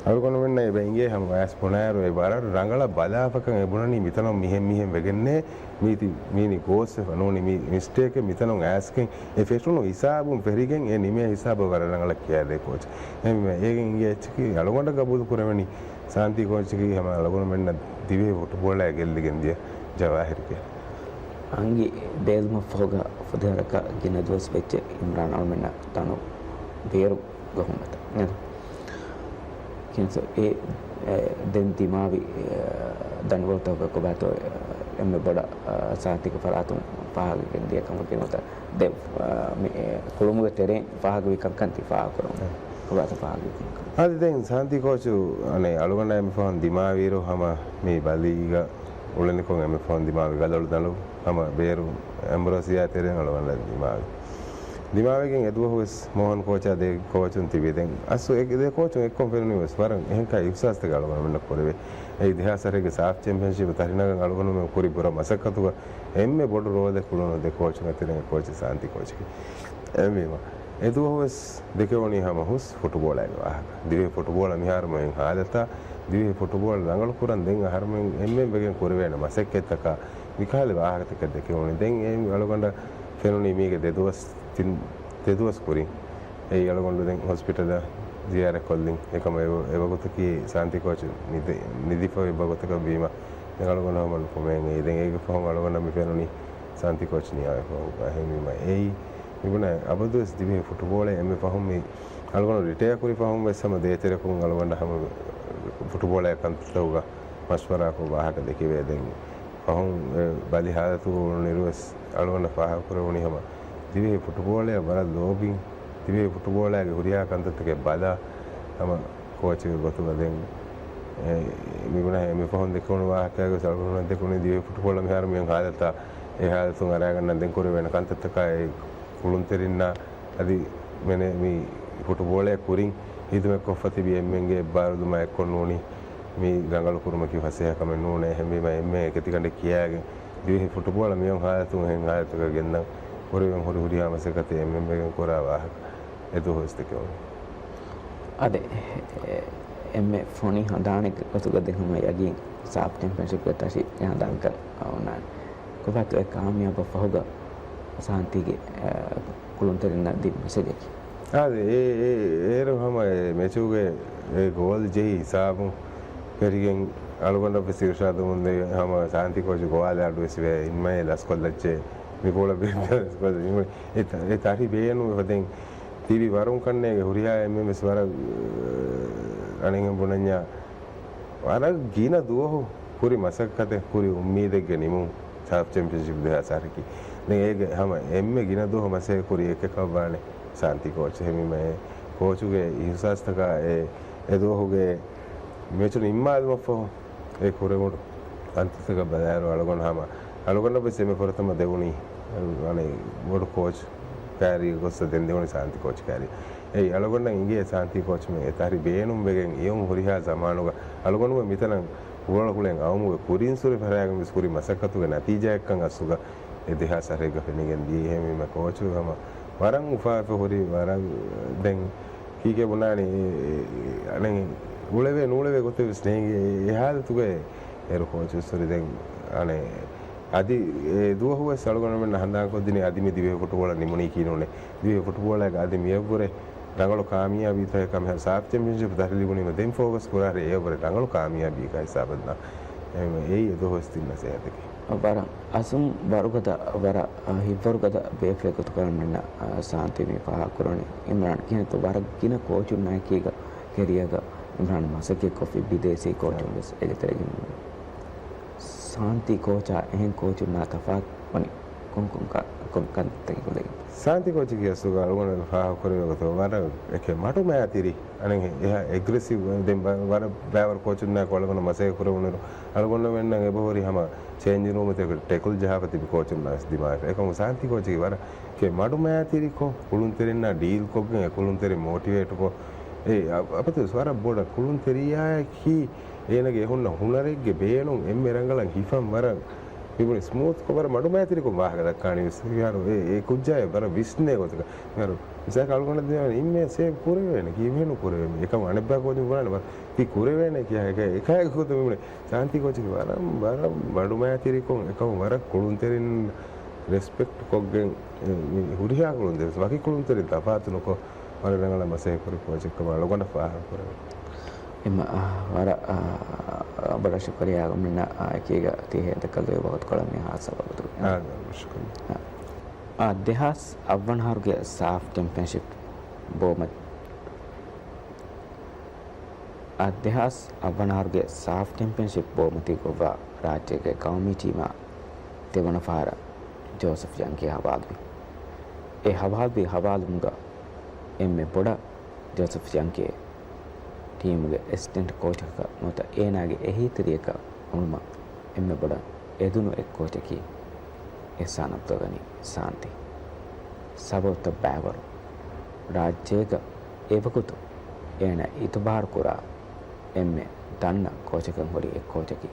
އަޅުގަނޑުމެންނަށް އެބަ އިނގޭ ހަމަ އައިސް ބުނާއިރު އެ ވަރަށް ރަނގަޅަށް ބަލާފަކަން އެ ބުނަނީ މިތަނަށް މިހެން މިހެން ވެގެންނޭ މީތި މީނި ގޯސްވެފަ ނޫނީ މި މިސްޓޭކެއް މިތަނުން އައިސްގެން އެ ފެށުނު ހިސާބުން ފެށިގެން އެ ނިމޭ ހިސާބަށް ވަރަށް ރަނގަޅަށް ކިޔާދޭ ކޯޗް. އެހެންވެ، އޭގެ އިނގޭ އެއްޗަކީ އަޅުގަނޑަށް ގަބޫލު ކުރެވެނީ ސާންތީ ކޯޗަކީ ހަމަ އަޅުގަނޑުމެންނަށް ދިވެހި ފުޓުބޯޅައާ ގެއްލިގެން ދިޔަ ޖަވާހިރު ކިޔާ. އަނގި ބޭލުމަށް ފަހުގަ ފުދޭވަރަކަށް ގިނަ ދުވަސް ވެއްޖެ އިމްރާން އަޅުމެންނަށް ތަނު ބޭރު ގަހުމަތަ ނެތް. ކިންތު އެ، އެ، ދެން ދިމާވި، އެ، ދަނޑިވަޅުތަކުގަ ކޮބާތޯ، އެ، އެންމެ ބޮޑަށް، އަ، ސާންތީގެ ފަރާތުން ފާހަގަގެން ދިޔަ ކަމަކީ ނުވަތަ ދެ، އަ، މި، އެ، ކުޅުމުގެ ތެރެއިން ފާހަގަވި ކަންކަން ތި ފާހަގަކުރަމުން. އެ. ކޮބާތޯ ފާހަގަވި ކަންކަން؟ އަދި ދެން ސާންތީ ކޯޗު އަނެއް އަޅުގަނޑާ އެންމެ ފަހުން ދިމާވިއިރު ހަމަ މި ބަލީގަ އުޅެނިކޮށް އެންމެ ފަހުން ދިމާވި ގަލޮޅު ދަނޑު ހަމަ ބޭރު އެމްބްރޯސިއާ ތެރެއިން އަޅުގަނޑަށް ދިމާވި. ދިމާވެގެން އެދުވަހު ވެސް މޯހަން ކޯޗާ ދެ ކޯޗުން ތިބި ދެން އަސް އެ ދެ ކޯޗުން އެއްކޮށް ފެނުނީ ވެސް ވަރަށް އެހެންކަހަލަ އިހްސާސްތަކެއް އަޅުގަނޑުމެންނަށް ކުރެވޭ. އެއީ ދެހާސް އަށެއްގެ ސާފް ޗެމްޕިއަންޝިޕް ތަށިނަގަން އަޅުގަނޑުމެން ކުރި ބުރަ މަސައްކަތުގަ އެންމެ ބޮޑު ރޯލެއް ކުޅުނު ދެ ކޯޗުން އެތެރެއިން ކޯޗެއް ސާންތީ ކޯޗަކީ. އެހެންވީމަ އެދުވަހު ވެސް ދެކެވުނީ ހަމަ ހުސް ފުޓުބޯޅައިގެ ވާހަކަ. ދިވެހި ފުޓުބޯޅަ މިހާރު މުހިން ހާލަތާ، ދިވެހި ފުޓުބޯޅަ ރަނގަޅު ކުރަން ދެން އަހަރުމެން އެންމެން ވެގެން ކުރެވޭނެ މަސައްކަތްތަކާ މިކަހަލަ ވާހަކަތަކެއް ދެކެވުނީ. ދެން އެ އަޅުގަނޑަށް ފެނުނީ މީގެ ދެ ދުވަސް، ތިން، ދެ ދުވަސް ކުރިން އެއީ އަޅުގަނޑު ދެން ހޮސްޕިޓަލަށް ޒިޔާރަތް ކޮށްލިން. އެކަމަށް އެ، އެވަގުތަކީ ސާންތީ ކޯޗު ނިދި، ނިދިފަ އެއްވަގުތަކަށް ވީމަ ދެން އަޅުގަނޑު ހަމަ ނުކުމެއް އެއީ. ދެން އޭގެ ފަހުން އަޅުގަނޑަށް މި ފެނުނީ ސާންތީ ކޯޗް ނިޔާވެފަ އެހެންވީމަ އެއީ މިބުނާ އަބަދުވެސް ދިވެހި ފުޓުބޯޅަ އެންމެ ފަހުން މި އަޅުގަނޑު ރިޓަޔާ ކުރި ފަހުން ވެސް ހަމަ ދޭތެރެކުން އަޅުގަނޑަށް ހަމަ ފުޓުބޯޅައި ކަންތައްތަކުގަ މަޝްވަރާކޮށް ވާހަކަ ދެކެވޭ. ދެން ފަހުން އެ ބަލި ހާލަތުގަ އުޅުނުއިރު ވެސް އަޅުގަނޑަށް ފާހަގަކުރެވުނީ ހަމަ ދިވެހި ފުޓުބޯޅައަށް ވަރަށް ލޯބިން، ދިވެހި ފުޓުބޯޅައިގެ ހުރިހާ ކަންތައްތަކެއް ބަލާ ހަމަ ކޯޗެއްގެ ގޮތުގަ ދެން އެ މިބުނާ އެންމެ ފަހުން ދެކެވުނު ވާހަކައިގެ ވެސް އަޅުގަނޑުމެން ދެކުނީ ދިވެހި ފުޓުބޯޅަ މިހާރު މިހެން ހާލަތާ އެ ހާލަތުން އަރާގަންނަން ދެން ކުރެވޭނެ ކަންތައްތަކާއި ކުޅުންތެރިންނާ އަދި މެނެ މި ފުޓުބޯޅައެއް ކުރިން ހިދުމަތްކޮށްފަ ތިބި އެންމެންގެ އެއްބާރުލުމާ އެއްކޮށް ނޫނީ މި ރަނގަޅު ކުރުމަކީ ފަސޭހަ ކަމެއް ނޫނޭ. އެހެންވީމަ އެންމެން އެކަތިގަނޑެއް ކިޔާގެން ދިވެހި ފުޓުބޯޅަ މިއޮން ހާލަތުން އެހެން ހާލަތަކަށް ގެންނަން ކުރެވެން ހުރި ހުރިހާ މަސައްކަތެއް އެންމެން ވެގެން ކުރާ ވާހަކަ އެދުވަހު ވެސް ދެކެވުނު. އާދެ، އެ، އެންމެ ފޮނި ހަނދާނެއްގެ ގޮތުގަ ދެން ހަމަ ޔަގީން ސާފް ޗެމްޕިއަންޝިޕްގެ ތަށި އެ ހަނދާންކަން އޮންނާނެ. ކޮބާތޯ އެ ކާމިޔާބަށް ފަހުގަ ސާންތީގެ، އަ، ކުޅުންތެރިންނަށް ދިން މެސެޖަކީ؟ އާދެ، އެ، އެ، އޭރު ހަމަ އެ މެޗުގެ އެ ގޯލް ޖެހި ހިސާބުން ފެށިގެން އަޅުގަނޑަށް ވެސް އިރުޝާދުވުމުން ދޭ ހަމަ ސާންތީ ކޯޗު ގޮވާލާ އަޑު ވެސް ވޭ އިންމައި ލަސްކޮށްލައްޗޭ މި ބޯޅަ ބޭ ލަސްކޮށްލަ އެ ތަ-، އެ ތަށި ބޭނުން ވެފަ ދެން ތިބި ވަރުން ކަންނޭގެ ހުރިހާ އެންމެން ވެސް ވަރަށް އަނެއްހެން ބުނަންޏާ ވަރަށް ގިނަ ދުވަހު ކުރި މަސައްކަތެއް، ކުރި އުއްމީދެއްގެ ނިމުން ސާފް ޗެމްޕިއަންޝިޕް ދެހާސް އަށެކީ. ދެން އޭގެ ހަމަ އެންމެ ގިނަ ދުވަހު މަސައްކަތް ކުރި އެކަކަށްވާނެ ސާންތީ ކޯޗް. އެހެންވީމަ އެ ކޯޗުގެ އިހުސާސްތަކާ އެ، އެ ދުވަހުގެ މެޗު ނިންމާލުމަށްފަހު އެ ކުރެވުނު އަންތައްތަކަށް ބަލާއިރު އަޅުގަނޑު ހަމަ، އަޅުގަނޑަށް ވެސް އެންމެ ފުރަތަމަ ދެވުނީ، އަނެއް ބޮޑު ކޯޗް ކާރީ ގޮއްސަ ދެން ދެވުނީ ސާންތީ ކޯޗް ކާރީ. އެއީ އަޅުގަނޑަށް އިނގޭ ސާންތީ ކޯޗްމެން އެތަހަރީ ބޭނުން ވެގެން އިޔުން ހުރިހާ ޒަމާނުގަ އަޅުގަނޑުމެން މިތަނަށް ގުޅަގުޅެން އައުމުގެ ކުރިން ސުރެ ފަރާގެން ވެސް ކުރި މަސައްކަތުގެ ނަތީޖާއެއްކަން އަސްލުގަ އެ ދެހާސް އަށެއްގަ ފެނިގެން ދިޔަ. އެހެންވީމަ ކޯޗު ހަމަ ވަރަށް އުފާވެފަ ހުރި ވަރަށް ދެން ކީކޭ ބުނާނީ، އަނެއް އުޅެވޭ ނޫޅެވޭ ގޮތެއް ވެސް ނޭނގެ އެ، އެ ހާލަތުގައި އޭރު ކޯޗު ވެސް ހުރި ދެން އަނެއް އަދި އެ ދުވަހު ވެސް އަޅުގަނޑުމެންނަށް ހަނދާންކޮށްދިނީ އަދި މި ދިވެހި ފުޓުބޯޅަ ނިމުނީކީ ނޫނޭ. ދިވެހި ފުޓުބޯޅައިގަ އަދި މިއަށްވުރެ ރަނގަޅު ކާމިޔާބީތަކެއް ކަމެއް ސާފް ޗެމްޕިއަންޝިޕް ދަށަށް ލިބުނީމަ ދެން ފޯކަސް ކުރާށޭ އެއަށްވުރެ ރަނގަޅު ކާމިޔާބީގަ ހިސާބަށް ދާން. އެހެންވެ އެއީ އެ ދުވަހު ވެސް ދިން ނަސޭހަތަކީ. ވަރަށް އަސުން ވަރުގަދަ، ވަރަށް، އަ، ހިތްވަރުގަދަ ބޭފުޅެއް ގޮތުގަ އަޅުގަނޑުމެންނަށް، އަ، ސާންތީ މި ފާހަގަކުރަނީ. އިމްރާން ކިހިނެއްތޯ ވަރަށް ގިނަ ކޯޗުންނާއެކީގަ ކެރިއަރގަ އިމްރާން މަސައްކަތްކޮށްފި ބިދޭސީ ކޯޗުން ވެސް އޭގެ ތެރެއިން. ސާންތީ ކޯޗާ އެހެން ކޯޗުންނާ ތަފާތު ވަނީ ކޮން ކޮން ކަ-، ކޮން ކަންތަކެއް ކުލައިން؟ ސާންތީ ކޯޗަކީ އަސްލުގަ އަޅުގަނޑު ފާހަގަކުރެވޭ ގޮތަށް ވަރަށް އެކެ މަޑުމައިތިރި، އަނެއް އެހާ އެގްރެސިވް ދެން ބަ-، ވަރަށް ބައިވަރު ކޯޗުންނާއެކު އަޅުގަނޑު މަސައްކަތް ކުރެވުނުއިރު އަޅުގަނޑުމެންނަށް އެބަހުރި ހަމަ ޗޭންޖިން ރޫމުތަކުގަ ޓެކުލް ޖަހާފަ ތިބި ކޯޗުންނާ ވެސް ދިމާވެފަ. އެކަމު ސާންތީ ކޯޗަކީ ވަރަށް އެކެ މަޑުމައިތިރިކޮށް، ކުޅުންތެރިންނާ ޑީލްކޮށްގެން، އެ ކުޅުންތެރިން މޯޓިވޭޓްކޮށް، އެ އަ-، އަބަދުވެސް ވަރަށް ބޮޑަށް ކުޅުންތެރިޔާއަކީ އޭނަގެ ހުންނަ ހުނަރެއްގެ ބޭނުން އެންމެ ރަނގަޅަށް ހިފަން ވަރަށް މިބުނި ސްމޫތްކޮށް ވަރަށް މަޑުމައިތިރިކޮށް ވާހަކަ ދައްކާނީ ވެސް. މިހާރު އެ، އެ ކުއްޖާއަށް ވަރަށް ވިސްނޭ ގޮތަކަށް. މިހާރު މިސާލަކަށް އަޅުގަނޑަށް ދިމާވެ އިންމެ ސޭވް ކުރެވޭނެ، ކީއްވެހެން ނުކުރެވޭ؟ އެކަމަ އަނެއްބައި ކޯޗުން ބުނާނެ ވަރަށް ތި ކުރެވޭނެ ކިޔާ އެކަ، އެކައިގެ ގޮތަށް މިބުނެ. ސާންތީ ކޯޗަކީ ވަރަށް، ވަރަށް މަޑުމައިތިރިކޮށް އެކަމަ ވަރަށް ކުޅުންތެރިން ރެސްޕެކްޓް ކޮށްގެން، އެ، މި ހުރިހާ ކުޅުންތެރިން، ވަކި ކުޅުންތެރިން ތަފާތު ނުކޮށް، ވަރަށް ރަނގަޅަށް މަސައްކަތް ކުރި ކޯޗެއްކަމަށް އަޅުގަނޑަށް ފާހަގަކުރެވޭ. އެމަ، އާ، ވަރަށް، އާ، ބޮޑަށް ޝުކުރިއްޔާ އަޅުގަނޑުމެންނަށް، އާ، އެކީގަ ތި ހޭދަކޮށްލެވި ވަގުތުކޮޅަށް މި ހާއްސަ ވަގުތު. އާ، ޝުކުރިއްޔާ. އާ، ދެހާސް އަށްވަނަ އަހަރުގެ ސާފް ޗެމްޕިއަންޝިޕް ބޯމަ-، އާ، ދެހާސް އަށްވަނަ އަހަރުގެ ސާފް ޗެމްޕިއަންޝިޕް ބޯމަތީ ކުރުވާ ރާއްޖޭގެ ގައުމީ ޓީމާ ދެވަނަ ފަހަރަށް ޖޯސެފް ޔަންކީ ހަވާލުވި. އެ ހަވާލުވި ހަވާލުވުމުގަ އެންމެ ބޮޑަށް ޖޯސެފް ޔަންކީ ޓީމުގެ އެސިސްޓެންޓް ކޯޗަކަށް ނުވަތަ އޭނާގެ އެހީތެރިޔަކަށް އުޅުމަށް އެންމެ ބޮޑަށް އެދުނު އެއް ކޯޗަކީ އިޙްސާން އަބްދުލްޣަނީ ސާންތީ. ސަބަބުތައް ބައިވަރު ރާއްޖޭގަ އެވަގުތު އޭނާ އިތުބާރު ކުރާ އެންމެ ދަންނަ ކޯޗަކަށް ހުރި އެއް ކޯޗަކީ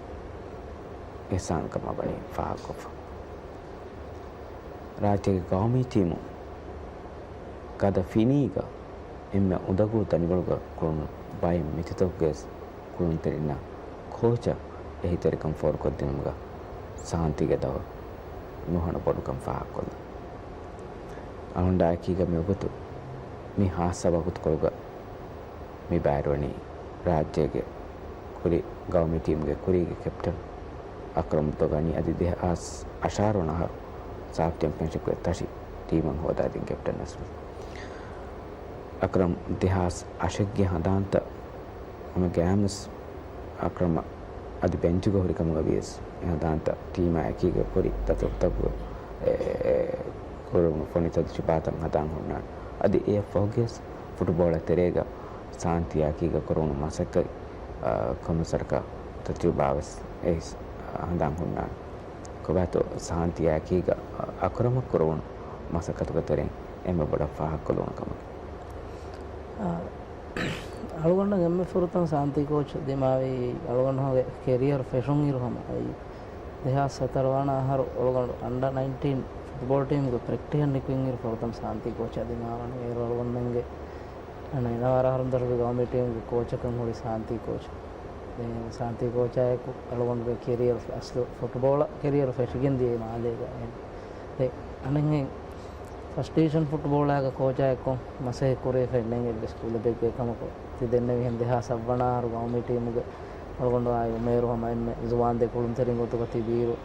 އިޙްސާން ކަމަށް ވަނީ ފާހަގަކޮށްފަ. ރާއްޖޭގެ ގައުމީ ޓީމު ގަދަ ފިނީގަ އެންމެ އުނދަގޫ ދަނިވަޅުގަ ކުޅުނު ބައެއް މެޗުތަކުގެ ކުޅުންތެރިންނަށް ކޯޗަށް އެހީތެރިކަން ފޯރުކޮށްދިނުމުގަ ސާންތީގެ ދައުރު ނުހަނު ބޮޑުކަން ފާހަގަކޮށްލަން. އަޅުގަނޑާއެކީގަ މިވަގުތު މި ހާއްސަ ވަގުތުކޮޅުގަ މި ބައިވެރިވަނީ ރާއްޖޭގެ ކުރި ގައުމީ ޓީމުގެ ކުރީގެ ކެޕްޓަން އަކްރަމް އަބްދުލްޣަނީ އަދި ދެހާސް އަށާރަ ވަނަ އަހަރު ސާފް ޗެމްޕިއަންޝިޕްގެ ތަށި ޓީމަށް ހޯދާދިން ކެޕްޓަން ނަސްރު. އަކްރަމް ދެހާސް އަށެއްގެ ހަނދާންތައް ހަމަ ގައިމުވެސް އަކްރަމަށް އަދި ބެންޗުގަ ހުރި ކަމުގަ ވިޔަސް އެ ހަނދާންތައް ޓީމާ އެކީގަ ކުރި ދަތުރުތަކުގަ އެ، އެ، ކުރެވުނު ފޮނި ތަޖުރިބާތައް ހަނދާން ހުންނާނެ. އަދި އެއަށްފަހުގަވެސް ފުޓުބޯޅަ ތެރޭގަ ސާންތީއާއެކީގަ ކުރެވުނު މަސައްކަތް، އާ، ކޮންމެސް ވަރަކަށް ތަޖުރިބާވެސް އެ ހަނދާން ހުންނާނެ. ކޮބާތޯ ސާންތީއާއެކީގަ އަކްރަމަށް ކުރެވުނު މަސައްކަތުގެ ތެރެއިން އެންމެ ބޮޑަށް ފާހަގަކޮށްލެވުނު ކަމަކީ. އާ، އަޅުގަނޑަށް އެންމެ ފުރަތަމަ ސާންތީ ކޯޗް ދިމާވީ އަޅުގަނޑުގެ ކެރިއަރ ފެށުން އިރު ހަމަ އެއީ ދެހާސް ހަތަރު ވަނަ އަހަރު އަޅުގަނޑު އަންޑަ ނައިންޓީން ފުޓްބޯޅަ ޓީމުގެ ޕްރެކްޓިހަށް ނިކުތް އިރު ފުރަތަމަ ސާންތީ ކޯޗާ ދިމާވަނީ. އޭރު އަޅުގަނޑުމެންގެ އަނެއް އިނަވާރަ އަހަރުން ދަށުގެ ގައުމީ ޓީމުގެ ކޯޗަކަށް ހުރި ސާންތީ ކޯޗް. ދެން ސާންތީ ކޯޗާއެކު އަޅުގަނޑުގެ ކެރިއަރ އަސްލު ފުޓްބޯޅަ ކެރިއަރ ފެށިގެން ދިޔައީ މާލޭގަ. ދެން އަނެއްހެން ފަސްޓް ޑިވިޝަން ފުޓްބޯޅައިގަ ކޯޗާއެއްކޮށް މަސައްކަތް ކުރެވިފައެއް ނޭނގެ އެއްވެސް ކުލަބެއްގެ ކަމަކު ތި ދެންނެވިހެން ދެހާސް އަށްވަނަ އަހަރު ގައުމީ ޓީމުގެ އަޅުގަނޑު އާއި އުމޭރު ހަމަ އެންމެ ޒުވާންދެ ކުޅުންތެރިން ގޮތުގަ ތިބިއިރު،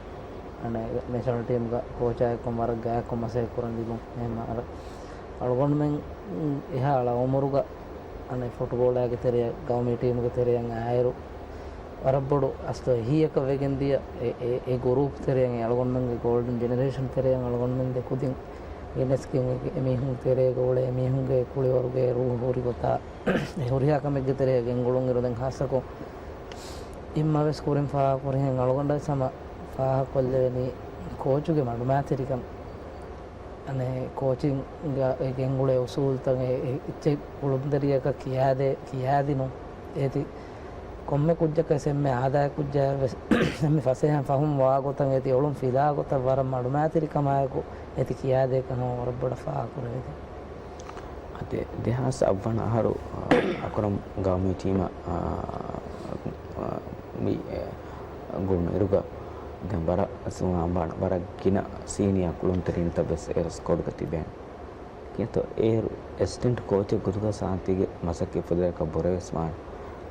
އަނެއް ނޭޝަނަލް ޓީމުގަ ކޯޗާއެއްކޮށް ވަރަށް ގާތްކޮށް މަސައްކަތް ކުރަން ލިބުން. އެހެން އަޅު-، އަޅުގަނޑުމެން އެހާ އަޅާ އުމުރުގަ އަނެއް ފުޓްބޯޅައިގެ ތެރެއަށް ގައުމީ ޓީމުގެ ތެރެއަށް އައިއިރު، ވަރަށް ބޮޑު އަސްލު އެހީއަކަށް ވެގެން ދިޔަ އެ، އެ، އެ ގުރޫޕް ތެރެއަށް، އަޅުގަނޑުމެންގެ ގޯލްޑަން ޖެނެރޭޝަން ތެރެއަށް އަޅުގަނޑުމެން ދެ ކުދިން ގެނެސްގެން އެ، އެމީހުން ތެރޭގަ އުޅޭ އެމީހުންގެ ކުޅިވަރުގެ ރޫހު ހުރި ގޮތާ އެ ހުރިހާ ކަމެއްގެ ތެރެއަށް ގެންގުޅުން އިރު ދެން ހާއްސަކޮށް އިއްމަ ވެސް ކުރިން ފާހަގަކުރިހެން އަޅުގަނޑަށް ވެސް ހަމަ ފާހަގަކޮށްލެވެނީ ކޯޗުގެ މަޑުމައިތިރިކަން. އަނެއް ކޯޗިންގ ގެންގުޅޭ އުސޫލުތައް އެ، އެ، އެއްޗެއް ކުޅުންތެރިޔަކަށް ކިޔާދޭ، ކިޔާދިނުން. އޭތި ކޮންމެ ކުއްޖަކަށް އެންމެ އާދައި ކުއްޖާއެއް ވެސް އެންމެ ފަސޭހަ ފަހުން ވާގޮތަށް އޭތި އޮޅުން ފިލާގޮތަށް ވަރަށް މަޑުމައިތިރިކަމާއެކު އޭތި ކިޔާދޭކަން ހަމަ ވަރަށް ބޮޑަށް ފާހަގަކުރެވޭތި. އަދި ދެހާސް އަށް ވަނަ އަހަރު، އަ، އަކުރަމް ގައުމީ ޓީމަށް، އަ، އަ، މި، އެ، ގުޅުނު އިރުގަ ދެން ވަރަށް ސުވާން ވާން ވަރަށް ގިނަ ސީނިއާ ކުޅުންތެރިންތައް ވެސް އޭރު ސްކޮޑްގަ ތިބޭނެ. ކިޔަތޯ އޭރު އެސިސްޓެންޓް ކޯޗެއް ގޮތުގަ ސާންތީގެ މަސައްކަތް ފުދޭކަށް ބުރަވެސް ވާނެ.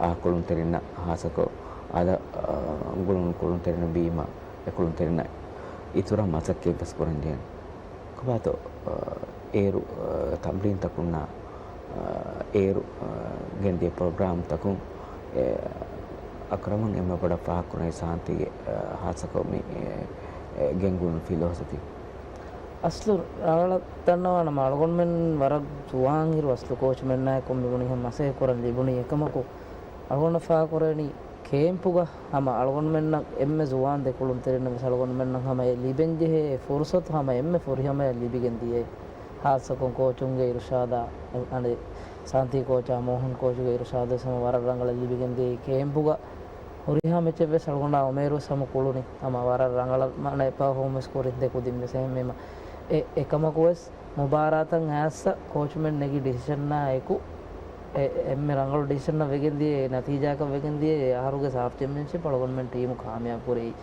އާ ކުޅުންތެރިންނަށް ހާއްސަކޮށް އާދަ، އާ، ގުޅުނު ކުޅުންތެރިންނަށް ވީމަ އެ ކުޅުންތެރިންނަށް އިތުރަށް މަސައްކަތް ވެސް ކުރަން ޖެހޭނެ. ކޮބާތޯ، އާ، އޭރު، އާ، ތަމްރީންތަކުންނާ، އާ، އޭރު، އާ، ގެންދިޔަ ޕްރޮގްރާމްތަކުން، އެ، އަކްރަމަން އެންމެ ބޮޑަށް ފާހަގަކުރަނީ ސާންތީގެ، އާ، ހާއްސަކޮށް މި، އެ، އެ، ގެންގުޅުނު ފިލޯސޮފީ. އަސްލު ރަނގަޅަށް ދަންނަވާނަމަ، އަޅުގަނޑުމެން ވަރަށް ޒުވާން އިރު އަސްލު ކޯޗުމެންނާއެކު މި ބުނިހެން މަސައްކަތް ކުރަން ލިބުނީ. އެކަމަކު، އަޅުގަނޑަށް ފާހަގަކުރެވެނީ ކޭމްޕުގަ ހަމަ އަޅުގަނޑުމެންނަށް އެންމެ ޒުވާން ދެކުޅުންތެރިންނަށް ވެސް އަޅުގަނޑުމެންނަށް ހަމަ އެ ލިބެންޖެހޭ އެ ފުރުސަތު ހަމަ އެންމެ ފުރިހަމަޔަށް ލިބިގެން ދިޔައީ. ހާއްސަކޮށް ކޯޗުންގެ އިރުޝާދާ، އަނެއް ސާންތީ ކޯޗާ، މޯހަން ކޯޗުގެ އިރުޝާދު ވެސް ހަމަ ވަރަށް ރަނގަޅަށް ލިބިގެން ދިޔައީ. ކޭމްޕުގަ ހުރިހާ މެޗެއް ވެސް އަޅުގަނޑާ އުމޭރު ވެސް ހަމަ ކުޅުނީ. ހަމަ ވަރަށް ރަނގަޅަށް މާނަ ޕަރފޯމް ވެސް ކުރި ދެ ކުދިން ވެސް އެހެންވީމަ. އެ، އެކަމަކު ވެސް މުބާރާތަށް އައިސް ކޯޗުމެން ނެގި ޑިސިޝަންއާ އެކު، އެ، އެންމެ ރަނގަޅު ޑިސިޝަންއަށް ވެގެން ދިޔަ، އެ ނަތީޖާއަކަށް ވެގެން ދިޔަ، އެ އަހަރުގެ ސާފް ޗެމްޕިއަންޝިޕް އަޅުގަނޑުމެން ޓީމު ކާމިޔާބު ކުރެއްވި.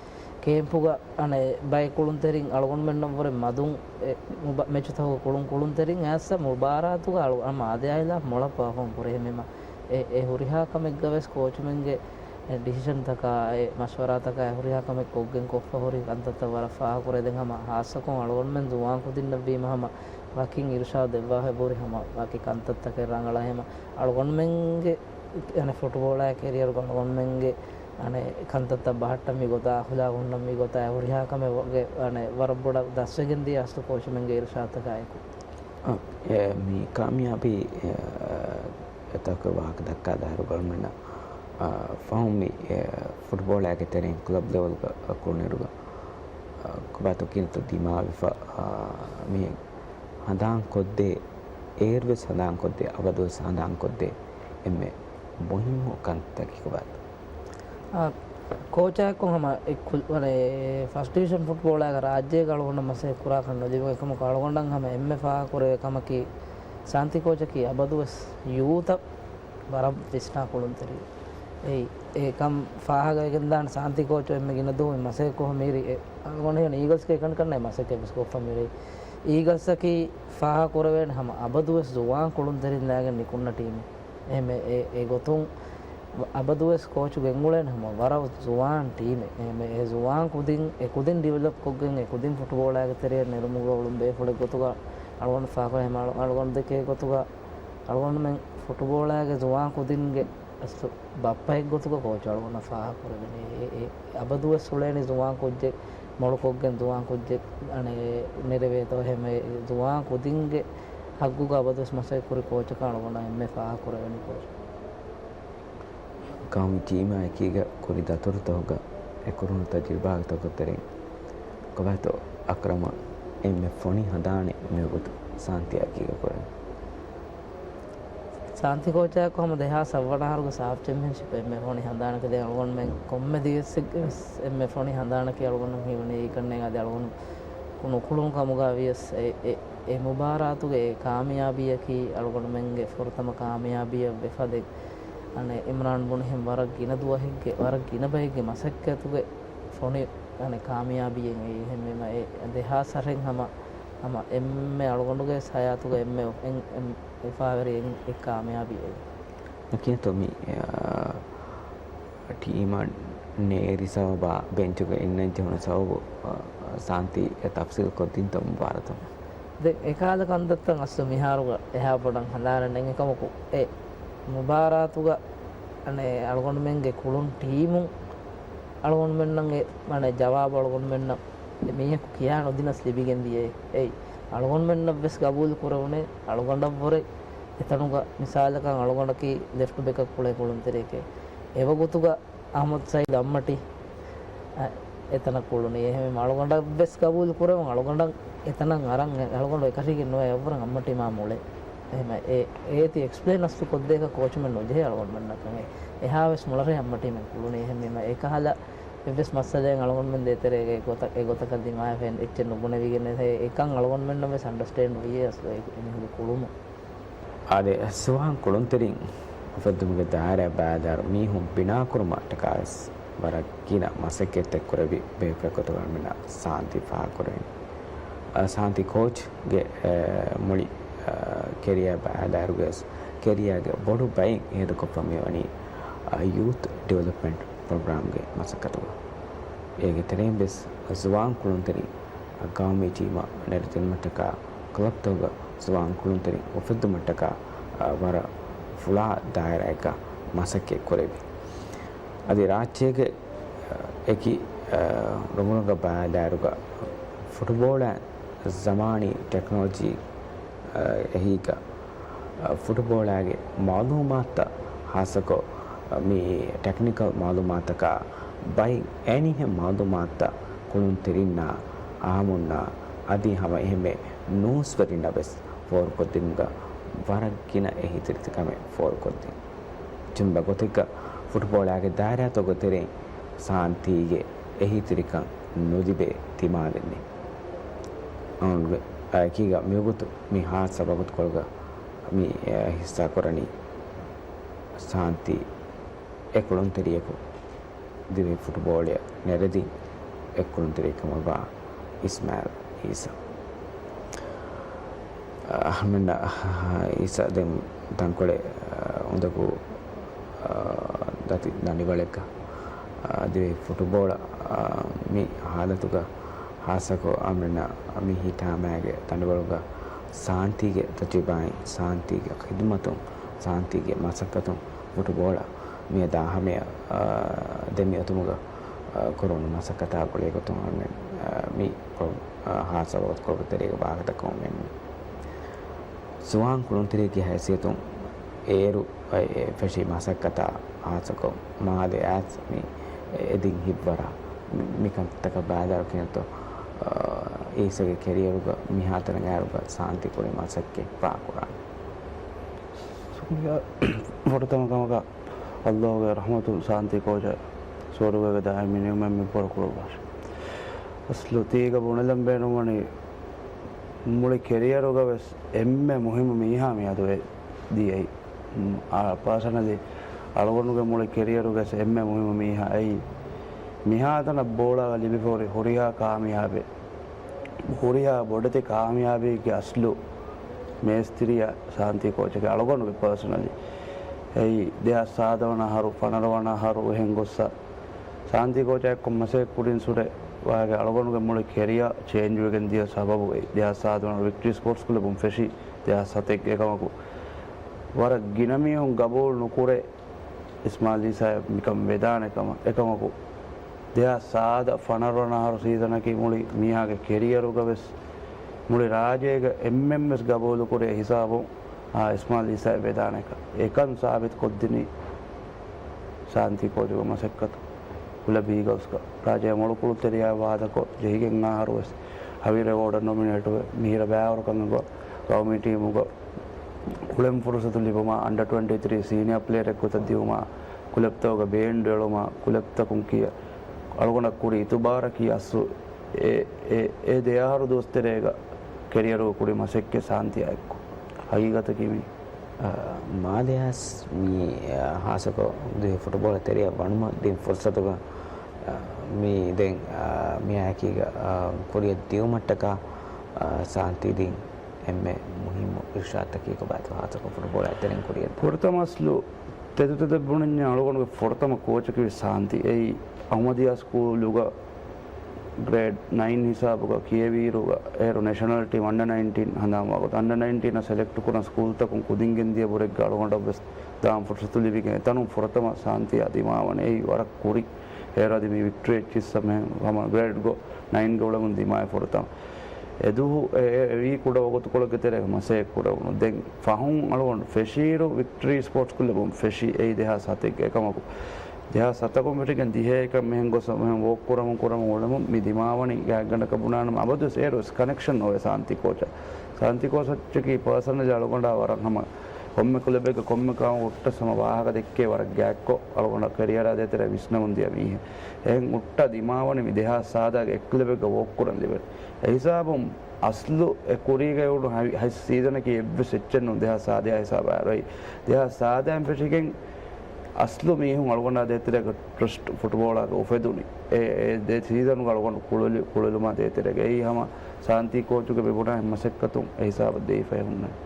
ކޭމްޕުގަ އަނެއް ބައެއް ކުޅުންތެރިން އަޅުގަނޑުމެންނަށްވުރެ މަދުން އެ މުބަ-، މެޗުތަކުގަ ކުޅުން ކުޅުންތެރިން އައިސް މުބާރާތުގަ އަޅު-، ހަމަ އާދަޔާ ހިލާފް މޮޅަށް ޕަރފޯމް ކުރި. އެހެންވީމަ އެ، އެ ހުރިހާ ކަމެއްގަ ވެސް ކޯޗުމެންގެ އެ ޑިސިޝަންތަކާ، އެ މަޝްވަރާތަކާ، އެ ހުރިހާ ކަމެއް ކޮށްގެން ކޮށްފަ ހުރި ކަންތައްތައް ވަރަށް ފާހަގަކުރޭ. ދެން ހަމަ ހާއްސަކޮށް އަޅުގަނޑުމެން ޒުވާން ކުދިންނަށްވީމަ ހަމަ ވަކިން އިރުޝާދު ދެއްވާފައި ބުރި ހަމަ ވަކި ކަންތައްތަކެއް ރަނގަޅަށް ހަމަ އަޅުގަނޑުމެންގެ އަނެއް ފުޓުބޯޅައި ކެރިއަރުގަ އަޅުގަނޑުމެންގެ އަނެއް ކަންތައްތައް ބަހައްޓަންވީ ގޮތާ، އަޚުލާގު ހުންނަންވީ ގޮތާ، އެ ހުރިހާ ކަމެއް ވަގެ އަނެއް ވަރަށް ބޮޑަށް ދަސްވެގެން ދިޔަ އަސްލު ކޯޗުމެންގެ އިރުޝާދުތަކާއެކު. އަ، އެ، މި ކާމިޔާބީ، އެ، އެތަކުގެ ވާހަކަ ދައްކާ ދަހަރު ގަޅުމެންނަށް، އަ، ފަހުން މި، އެ، ފުޓްބޯޅައިގެ ތެރެއިން ކްލަބް ލެވެލްގަ ކުޅުނުއިރުގަ، އަ، ކޮބާތޯ ކިހިނެއްތޯ ދިމާވެފަ، އަ، މި ހަނދާން ކޮށްދޭ، އޭރުވެސް ހަނދާން ކޮށްދޭ، އަބަދުވެސް ހަނދާން ކޮށްދޭ އެންމެ މުހިންމު ކަންތައް ކިކުބާތޯ؟ އާ، ކޯޗާއެކު ހަމަ އެ ކު-، ވަނެ ފަސްޓް ޑިވިޝަން ފުޓްބޯޅައިގަ ރާއްޖޭގަ އަޅުގަނޑަށް މަސައްކަތް ކުރާކަށް ނުލިބުނު އެކަމަކު އަޅުގަނޑަށް ހަމަ އެންމެ ފާހަގަކުރެވޭ ކަމަކީ ސާންތި ކޯޗަކީ އަބަދުވެސް ޔޫތަށް ވަރަށް ވިސްނާ ކުޅުންތެރި. އެއީ، އެކަން ފާހަގަވެގެންދާނެ ސާންތި ކޯޗު އެންމެ ގިނަ ދުވަހު މަސައްކަތް ކޮށް މީރި އެ، އަޅުގަނޑު ހީވަނީ އީގަލްސްގެ އެކަނި ކަންނޭ މަސައްކަތް ވެސް ކޮށްފަ މީރި. އީގަލްސްއަކީ ފާހަގަކުރެވޭނެ ހަމަ އަބަދުވެސް ޒުވާން ކުޅުންތެރިން ލާގެން ނިކުންނަ ޓީމެއް. އެހެން އެ، އެ ގޮތުން އަބަދުވެސް ކޯޗު ގެންގުޅޭނެ ހަމަ ވަރަށް ޒުވާން ޓީމެއް. އެހެން އެ ޒުވާން ކުދިން، އެ ކުދިން ޑިވެލޮޕް ކޮށްގެން އެ ކުދިން ފުޓުބޯޅައިގެ ތެރެއަށް ނެރުމުގަ އުޅުން ބޭފުޅެއް ގޮތުގަ އަޅުގަނޑު ފާހަގަކުރޭ ހަމަ އަޅު-، އަޅުގަނޑު ދެކޭ ގޮތުގަ އަޅުގަނޑުމެން ފުޓުބޯޅައިގެ ޒުވާން ކުދިންގެ އަސްލު ބައްޕައެއް ގޮތުގަ ކޯޗު އަޅުގަނޑަށް ފާހަގަކުރެވެނީ. އެ، އެ، އެ އަބަދުވެސް އުޅޭނީ ޒުވާން ކުއްޖެއް މޮޅުކޮށްގެން ޒުވާން ކުއްޖެއް އަނެއް ނެރެވޭތޯ އެހެން އެ ޒުވާން ކުދިންގެ ހައްގުގަ އަބަދުވެސް މަސައްކަތް ކުރި ކޯޗަކަށް އަޅުގަނޑަށް އެންމެ ފާހަގަކުރެވެނީ ކޯޗު. ގައުމީ ޓީމާ އެކީގަ ކުރި ދަތުރުތަކުގަ އެ ކުރުނު ތަޖުރިބާގެ ތަކުގެ ތެރެއިން ކޮބާތޯ އަކްރަމަށް އެންމެ ފޮނި ހަނދާނެއް މިވަގުތު ސާންތި އެކީގަ ކުރަނީ؟ ސާންތި ކޯޗާއެކު ހަމަ ދެހާސް އަށް ވަނަ އަހަރުގެ ސާފް ޗެމްޕިއަންޝިޕް އެންމެ ފޮނި ހަނދާނަކީ ދެން އަޅުގަނޑުމެން ކޮންމެ ދިވެއްސެއްގެ ވެސް އެންމެ ފޮނި ހަނދާނަކީ އަޅުގަނޑު ހީވަނީ އެކަންނޭނގެ އަދި އަޅުގަނޑު ނުކުޅުނު ކަމުގަ ވިޔަސް އެ، އެ، އެ މުބާރާތުގެ އެ ކާމިޔާބީއަކީ އަޅުގަނޑުމެންގެ ފުރަތަމަ ކާމިޔާބީއަށް ވެފަ ދެން އަނެއް އިމްރާން ބުނިހެން ވަރަށް ގިނަ ދުވަހެއްގެ، ވަރަށް ގިނަ ބައެއްގެ މަސައްކަތުގެ ފޮނި އަނެއް ކާމިޔާބީއެއް އެއީ. އެހެންވީމަ އެ ދެހާސް އަށެއް ހަމަ، ހަމަ އެންމެ އަޅުގަނޑުގެ ހަޔާތުގަ އެންމެ އެން، އެން އުފާވެރި އެއް، އެއް ކާމިޔާބީއެއް. ނަކިޔަތޯ މި، އާ، ޓީމަށް ނޭރި ސަބަބާ ބެންޗުގަ އިންނަން ޖެހުނު ސަބަބު، އާ، ސާންތީ އެ ތަފްސީލް ކޮށްދިންތޯ މުބާރާތުން؟ ދެން އެކަހަލަ ކަންތައްތައް އަސްލު މިހާރުގަ އެހާ ބޮޑަށް ހަނދާނެއް ނެތް އެކަމަކު އެ މުބާރާތުގަ އަނެއް އަޅުގަނޑުމެންގެ ކުޅުން ޓީމުން އަޅުގަނޑުމެންނަށް އެ، މާނަ، ޖަވާބު އަޅުގަނޑުމެންނަށް މީހަކު ކިޔާ ނުދިނަސް ލިބިގެން ދިޔައޭ. އެއީ އަޅުގަނޑުމެންނަށް ވެސް ގަބޫލު ކުރެވުނޭ. އަޅުގަނޑަށްވުރެ އެތަނުގަ މިސާލަކަށް އަޅުގަނޑަކީ ލެފްޓް ބެކަށް ކުޅޭ ކުޅުންތެރިއެކޭ. އެވަގުތުގަ އަޙްމަދު ސައީދު އައްމަޓީ، އަ، އެތަނަށް ކުޅުނީ. އެހެންވީމަ އަޅުގަނޑަށް ވެސް ގަބޫލު ކުރެވުން އަޅުގަނޑަށް އެތަނަށް އަރަން އެ-، އަޅުގަނޑު އެކަށީގެން ނުވޭ އެއަށްވުރެން އައްމަޓީ މާ މުޅޭ. އެހެންވީމަ އެ-، އޭތި އެކްސްޕްލެއިން އަސްލު ކޮށްދޭކަށް ކޯޗުމެން ނުޖެހޭ އަޅުގަނޑުމެންނަކަށް. އެ-، އެހާވެސް މޮޅަށް އައްމަޓީމެން ކުޅުނީ. އެހެންވީމަ އެކަހަލަ އެއްވެސް މައްސަލައެއް އަޅުގަނޑުމެން ދޭތެރޭގަ އެ ގޮތަށް، އެ ގޮތަކަށް ދިމާވެފަ އެއްޗެއް ނުބުނެވިގެން އެ-، އެކަން އަޅުގަނޑުމެންނަށް ވެސް އަންޑަސްޓޭންޑް ވިއްޔޭ އަސްލު އެ-، އެމީހުންގެ ކުޅުމުން. އާދެ، ޒުވާން ކުޅުންތެރިން އުފެއްދުމުގެ ދާއިރާ ބައިދާރު މީހުން ބިނާކުރުމަށްޓަކާވެސް ވަރަށް ގިނަ މަސައްކަތްތައް ކުރެވި ބޭފުޅެއް ގޮތުގަ މިނަ ސާންތީ ފާހަގަކުރެވެން. އަ، ސާންތީ ކޯޗްގެ، އަ، މުޅި، އަ، ކެރިއާ ބައިދާރުގަވެސް ކެރިއާގެ ބޮޑު ބައި ހޭދަކޮށްފަ މިވަނީ، އަ، ޔޫތު ޑިވެލޮޕްމަންޓް ޕްރޮގްރާމްގެ މަސައްކަތުގަ. އޭގެ ތެރެއިން ވެސް ޒުވާން ކުޅުންތެރިން ގައުމީ ޓީމަށް ނެރެދިނުމަށްޓަކާ ކްލަބްތަކުގަ ޒުވާން ކުޅުންތެރިން އުފެއްދުމަށްޓަކާ، އަ، ވަރަށް ފުޅާ ދާއިރާއެއްގަ މަސައްކަތް ކުރެވި. އަދި ރާއްޖޭގެ، އަ، އެކި، އަ، ރޮނގުރޮނގަށް ބައިދާރުގަ ފުޓުބޯޅަ ޒަމާނީ ޓެކްނޮލޮޖީ، އަ، އެހީގަ، އަ، ފުޓުބޯޅާގެ މައުލޫމާތުތައް ހާއްސަކޮށް، އަ، މި ޓެކްނިކަލް މައުލޫމާތަކާ ބައި އެނިހެން މައުލޫމާތުތައް ކުޅުންތެރިންނާ، އާއްމުންނާ އަދި ހަމަ އެހެންމެ ނޫސްވެރިންނަށް ވެސް ފޯރުކޮށްދިނުމުގަ ވަރަށް ގިނަ އެހީތެރިކަމެއް ފޯރުކޮށްދިން. ތިންބަ ގޮތެއްގަ ފުޓްބޯޅާގެ ދާއިރާތަކުގެ ތެރެއިން ސާންތީގެ އެހީތެރިކަން ނުލިބޭ ތިމާގެންނެއް. އައުންގެ އެކީގަ މިވަގުތު މި ހާއްސަ ވަގުތުކޮޅުގަ މި ހިއްސާކުރަނީ ސާންތީ އެ ކުޅުންތެރިޔަކު ދިވެހި ފުޓުބޯޅަޔަށް ނެރެދިން އެއްކުޅުންތެރިއެއް ކަމަށްވާ އިސްމާއިލް އީސާ. އަހަރުމެންނަށް އީސާ ދެން ތަންކޮޅެއް އުނދަގޫ ދަތި ދަނޑިވަޅެއްގަ ދިވެހި ފުޓުބޯޅަ މި ހާލަތުގަ ހާއްސަކޮށް އަހަރުމެންނަށް މި ހިތާމައިގެ ދަނޑިވަޅުގަ ސާންތީގެ ތަޖުރިބާއިން، ސާންތީގެ ޚިދުމަތުން، ސާންތީގެ މަސައްކަތުން ފުޓުބޯޅަ މިއަދާ ހަމަޔަށް، އާ، ދެމިއޮތުމުގަ، އާ، ކުރެވުނު މަސައްކަތާ ގުޅޭގޮތުން އަހަރުމެން، އާ، މި ކޮ-، އާ، ހާއްސަ ވަގުތުކޮޅުގެ ތެރޭގަ ވާހަކަދައްކަމުން މެނުނީ. ޒުވާން ކުޅުންތެރިއެއްގެ ހައިސިއްޔަތުން އޭރު، އައި، އެ ފެށި މަސައްކަތާ ހާއްސަކޮށް މާލެ އާސް މި އެދިން ހިތްވަރާ މި-، މިކަންތަކަށް ބައިދާރު ކިޔަންތޯ، އާ، އީސާގެ ކެރިއަރުގަ މިހާތަނަށް އައިއިރުގަ ސާންތީ ކުރި މަސައްކަތް ފާހަގަކުރާނެ. ފުރަތަމަ ކަމަކަށް ﷲ ގެ ރަޙްމަތުން ސާންތީ ކޯޗަށް ސުވަރުގޭގެ ދާއިމީ ނިޢުމަތް މި ފޯރުކުރައްވާށި. އަސްލު ތީގަ ބުނެލަން ބޭނުންވަނީ މުޅި ކެރިއަރުގަ ވެސް އެންމެ މުހިއްމު މީހާ މިއަދު އެ ދިޔައީ. އާ، ޕާސަނަލީ އަޅުގަނޑުގެ މުޅި ކެރިއަރުގަ ވެސް އެންމެ މުހިއްމު މީހާ އެއީ. މިހާތަނަށް ބޯޅައަށް ލިބިފަހުރި ހުރިހާ ކާމިޔާބެއް، ހުރިހާ ބޮޑެތި ކާމިޔާބީގެ އަސްލު މޭސްތިރިއަށް ސާންތީ ކޯޗެކޭ އަޅުގަނޑުގެ ޕާސަނަލީ. އެއީ ދެހާސް ސާދަ ވަނަ އަހަރު، ފަނަރަ ވަނަ އަހަރު އެހެން ގޮއްސަ ސާންތީ ކޯޗާ އެއްކޮށް މަސައްކަތް ކުރިން ސުރެ ވާގެ އަޅުގަނޑުގެ މުޅި ކެރިއާ ޗޭންޖް ވެގެން ދިޔަ ސަބަބު އެއީ. ދެހާސް ސާދަ ވަނަ ވިކްޓަރީ ސްޕޯޓްސް ކްލަބުން ފެށީ ދެހާސް ސަތެއްގެ ކަމަކު، ވަރަށް ގިނަ މީހުން ގަބޫލު ނުކުރޭ އިސްމާއިލް އީސާއަށް މިކަން ވެދާނެ ކަމަށް. އެކަމަކު، ދެހާސް ސާދަ ފަނަރަ ވަނަ އަހަރު ސީޒަނަކީ މުޅި މީހާގެ ކެރިއަރުގަ ވެސް، މުޅި ރާއްޖޭގަ އެންމެން ވެސް ގަބޫލުކުރޭ ހިސާބުން، އާ، އިސްމާއިލް އީސާއަށް ވެދާނެ ކަން. އެކަން ސާބިތުކޮށްދިނީ ސާންތީ ކޯޗުގެ މަސައްކަތު. ކުލަބް އީގަލްސްގަ ރާއްޖޭގެ މޮޅު ކުޅުންތެރިޔާ ވާދަކޮށް ޖެހިގެން އަހަރު ވެސް ހަވީރު އެވޯޑަށް ނޮމިނޭޓުވެ، މިހިރަ ބައިވަރުކަމެއްގަ ގައުމީ ޓީމުގަ އުޅެން ފުރުސަތު ލިބުމާ، އަންޑަރ ޓްވެންޓީ ތްރީ ސީނިއާ ޕްލޭޔަރެއް ގޮތަށް ދިއުމާ، ކުލަބްތަކުގަ ބޭންޑް އެޅުމާ، ކުލަބްތަކުން ކިޔަ އަޅުގަނޑަށް ކުރި އިތުބާރަކީ އަސްލު އެ، އެ، އެ ދެ އަހަރު ދުވަސް ތެރޭގަ ކެރިއަރުގަ ކުރި މަސައްކަތް ސާންތީއާ އެއްކޮށް. ހަގީގަތަކީ މީ. އަ، މާލެ އާސް މީ، އަ، ހާއްސަކޮށް ދިވެހި ފުޓުބޯޅަ ތެރެއަށް ވަނުމަށް ދިން ފުރުސަތުގަ، އަ، މީ ދެން، އަ، މިއާއެކީގަ، އަ، ކުރިއަށް ދިއުމަށްޓަކާ، އަ، ސާންތީ ދިން އެންމެ މުހިއްމު އިރުޝާދުތަކެއް ކޮބާތޯ ހާއްސަކޮށް ފުޓުބޯޅަ ތެރެއިން ކުރިއަށް ދާ. ފުރަތަމަ އަސްލު ތެދު ތެދަށް ބުނަންޏާ އަޅުގަނޑުގެ ފުރަތަމަ ކޯޗަކީ ސާންތީ. އެއީ އަހުމަދިޔާ ސްކޫލުގަ ގްރޭޑް ނައިން ހިސާބުގަ ކިޔެވިއިރުގަ އޭރު ނޭޝަނަލް ޓީމް އަންޑަ ނައިންޓީން ހަނދާންވާ ގޮތަށް އަންޑަ ނައިންޓީނަށް ސެލެކްޓް ކުރަން ސްކޫލްތަކުން ކުދިން ގެންދިޔަ ބުރެއްގަ އަޅުގަނޑަށް ވެސް ދާން ފުރުސަތު ލިބިގެން އެތަނުން ފުރަތަމަ ސާންތީއާ ދިމާވަނީ. އެއީ ވަރަށް ކުރިން. އޭރު އަދި މި ވިކްޓްރީ އެއްޗިއްސަށް މެ ހަމަ ގްރޭޑް ގޮ ނައިންގެ އުޅެމުން ދިމާވި ފުރަތަމަ. އެދުވަހު އެ، އެ، އެވީ ކުޑަ ވަގުތުކޮޅެއްގެ ތެރޭގަ މަސައްކަތް ކުރެވުނު. ދެން ފަހުން އަޅުގަނޑު ފެށިއިރު ވިކްޓްރީ ސްޕޯޓްސް ކުލަބުން ފެށި އެއީ ދެހާސް ހަތެއްގަ އެކަމަކު. ދެހާސް ހަތަކުން ފެށިގެން ދިހައެއްކަން މިހެން ގޮސް މިހެން ވޯކް ކުރަމުން ކުރަމުން އުޅެމުން މި ދިމާވަނީ ގާތްގަނޑަކަށް ބުނާނަމަ އަބަދުވެސް އޭރުވެސް ކަނެކްޝަން ނޯވޭ ސާންތީ ކޯޗަށް. ސާންތީ ކޯޗަކީ ޕާސަނަލީ އަޅުގަނޑާ ވަރަށް ހަމަ ކޮންމެ ކުލަބެއްގެ ކޮންމެ ކަމަކު ހުއްޓަސް ހަމަ ވާހަކަ ދެއްކޭ ވަރަށް ގާތްކޮށް އަޅުގަނޑަށް ކެރިއަރާ ދޭތެރޭ ވިސްނަމުން ދިޔަ މީހެއް. އެހެން ހުއްޓާ ދިމާވަނީ މި ދެހާސް ސާދާގެ އެއް ކުލަބެއްގަ ވޯކް ކުރަން ލިބެން. އެ ހިސާބުން އަސްލު އެ ކުރީގައި އުޅުނު ހަ-، ހަތް ސީޒަނަކީ އެއްވެސް އެއްޗެއް ނޫން ދެހާސް ސާދަޔާ ހިސާބަށް އަރައި. ދެހާސް ސާދައިން ފެށިގެން އަސްލު މީހުން އަޅުގަނޑާ ދޭތެރޭގަ ޓްރަސްޓް ފުޓްބޯޅައިގަ އުފެދުނީ. އެ، އެ ދެ ސީޒަނުގަ އަޅުގަނޑު ކުޅެލި-، ކުޅެލުމާ ދޭތެރޭގަ. އެއީ ހަމަ ސާންތީ ކޯޗުގެ މިބުނާ ހަމަ މަސައްކަތުން އެ ހިސާބަށް ދެވިފައި ހުންނަނީ.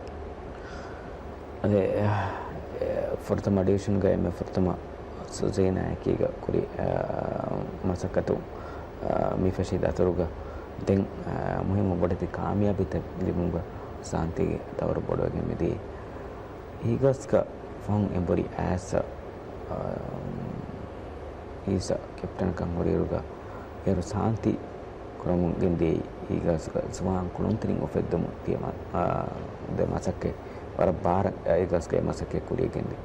އަދި، އެ، ފުރަތަމަ ޑިވިޝަންގައި މި ފުރަތަމަ ސުޒީނާ އެކީގަ ކުރި، އަ، މަސައްކަތު، އަ، މި ފެށި ދަތުރުގަ ދެން، އަ، މުހިއްމު ބޮޑެތި ކާމިޔާބީތައް ލިބުމުގަ ސާންތީގެ ދައުރު ބޮޑުވެގެން މިދިޔައީ. އީގަލްސްގަ ފަހުން އެނބުރި އައިސް، އަ، އީސާ ކެޕްޓަނަކަށް ހުރިއިރުގަ އޭރު ސާންތީ ކުރަމުން ގެންދިޔައީ އީގަލްސްގަ ޒުވާން ކުޅުންތެރިން އުފެއްދުމުން ދިޔަ މަ-، އާ، ދެ މަސައްކަތް ވަރަށް ބާރަށް އީގަލްސްގައި މަސައްކަތް ކުރިޔަށް ގެންދިޔަ.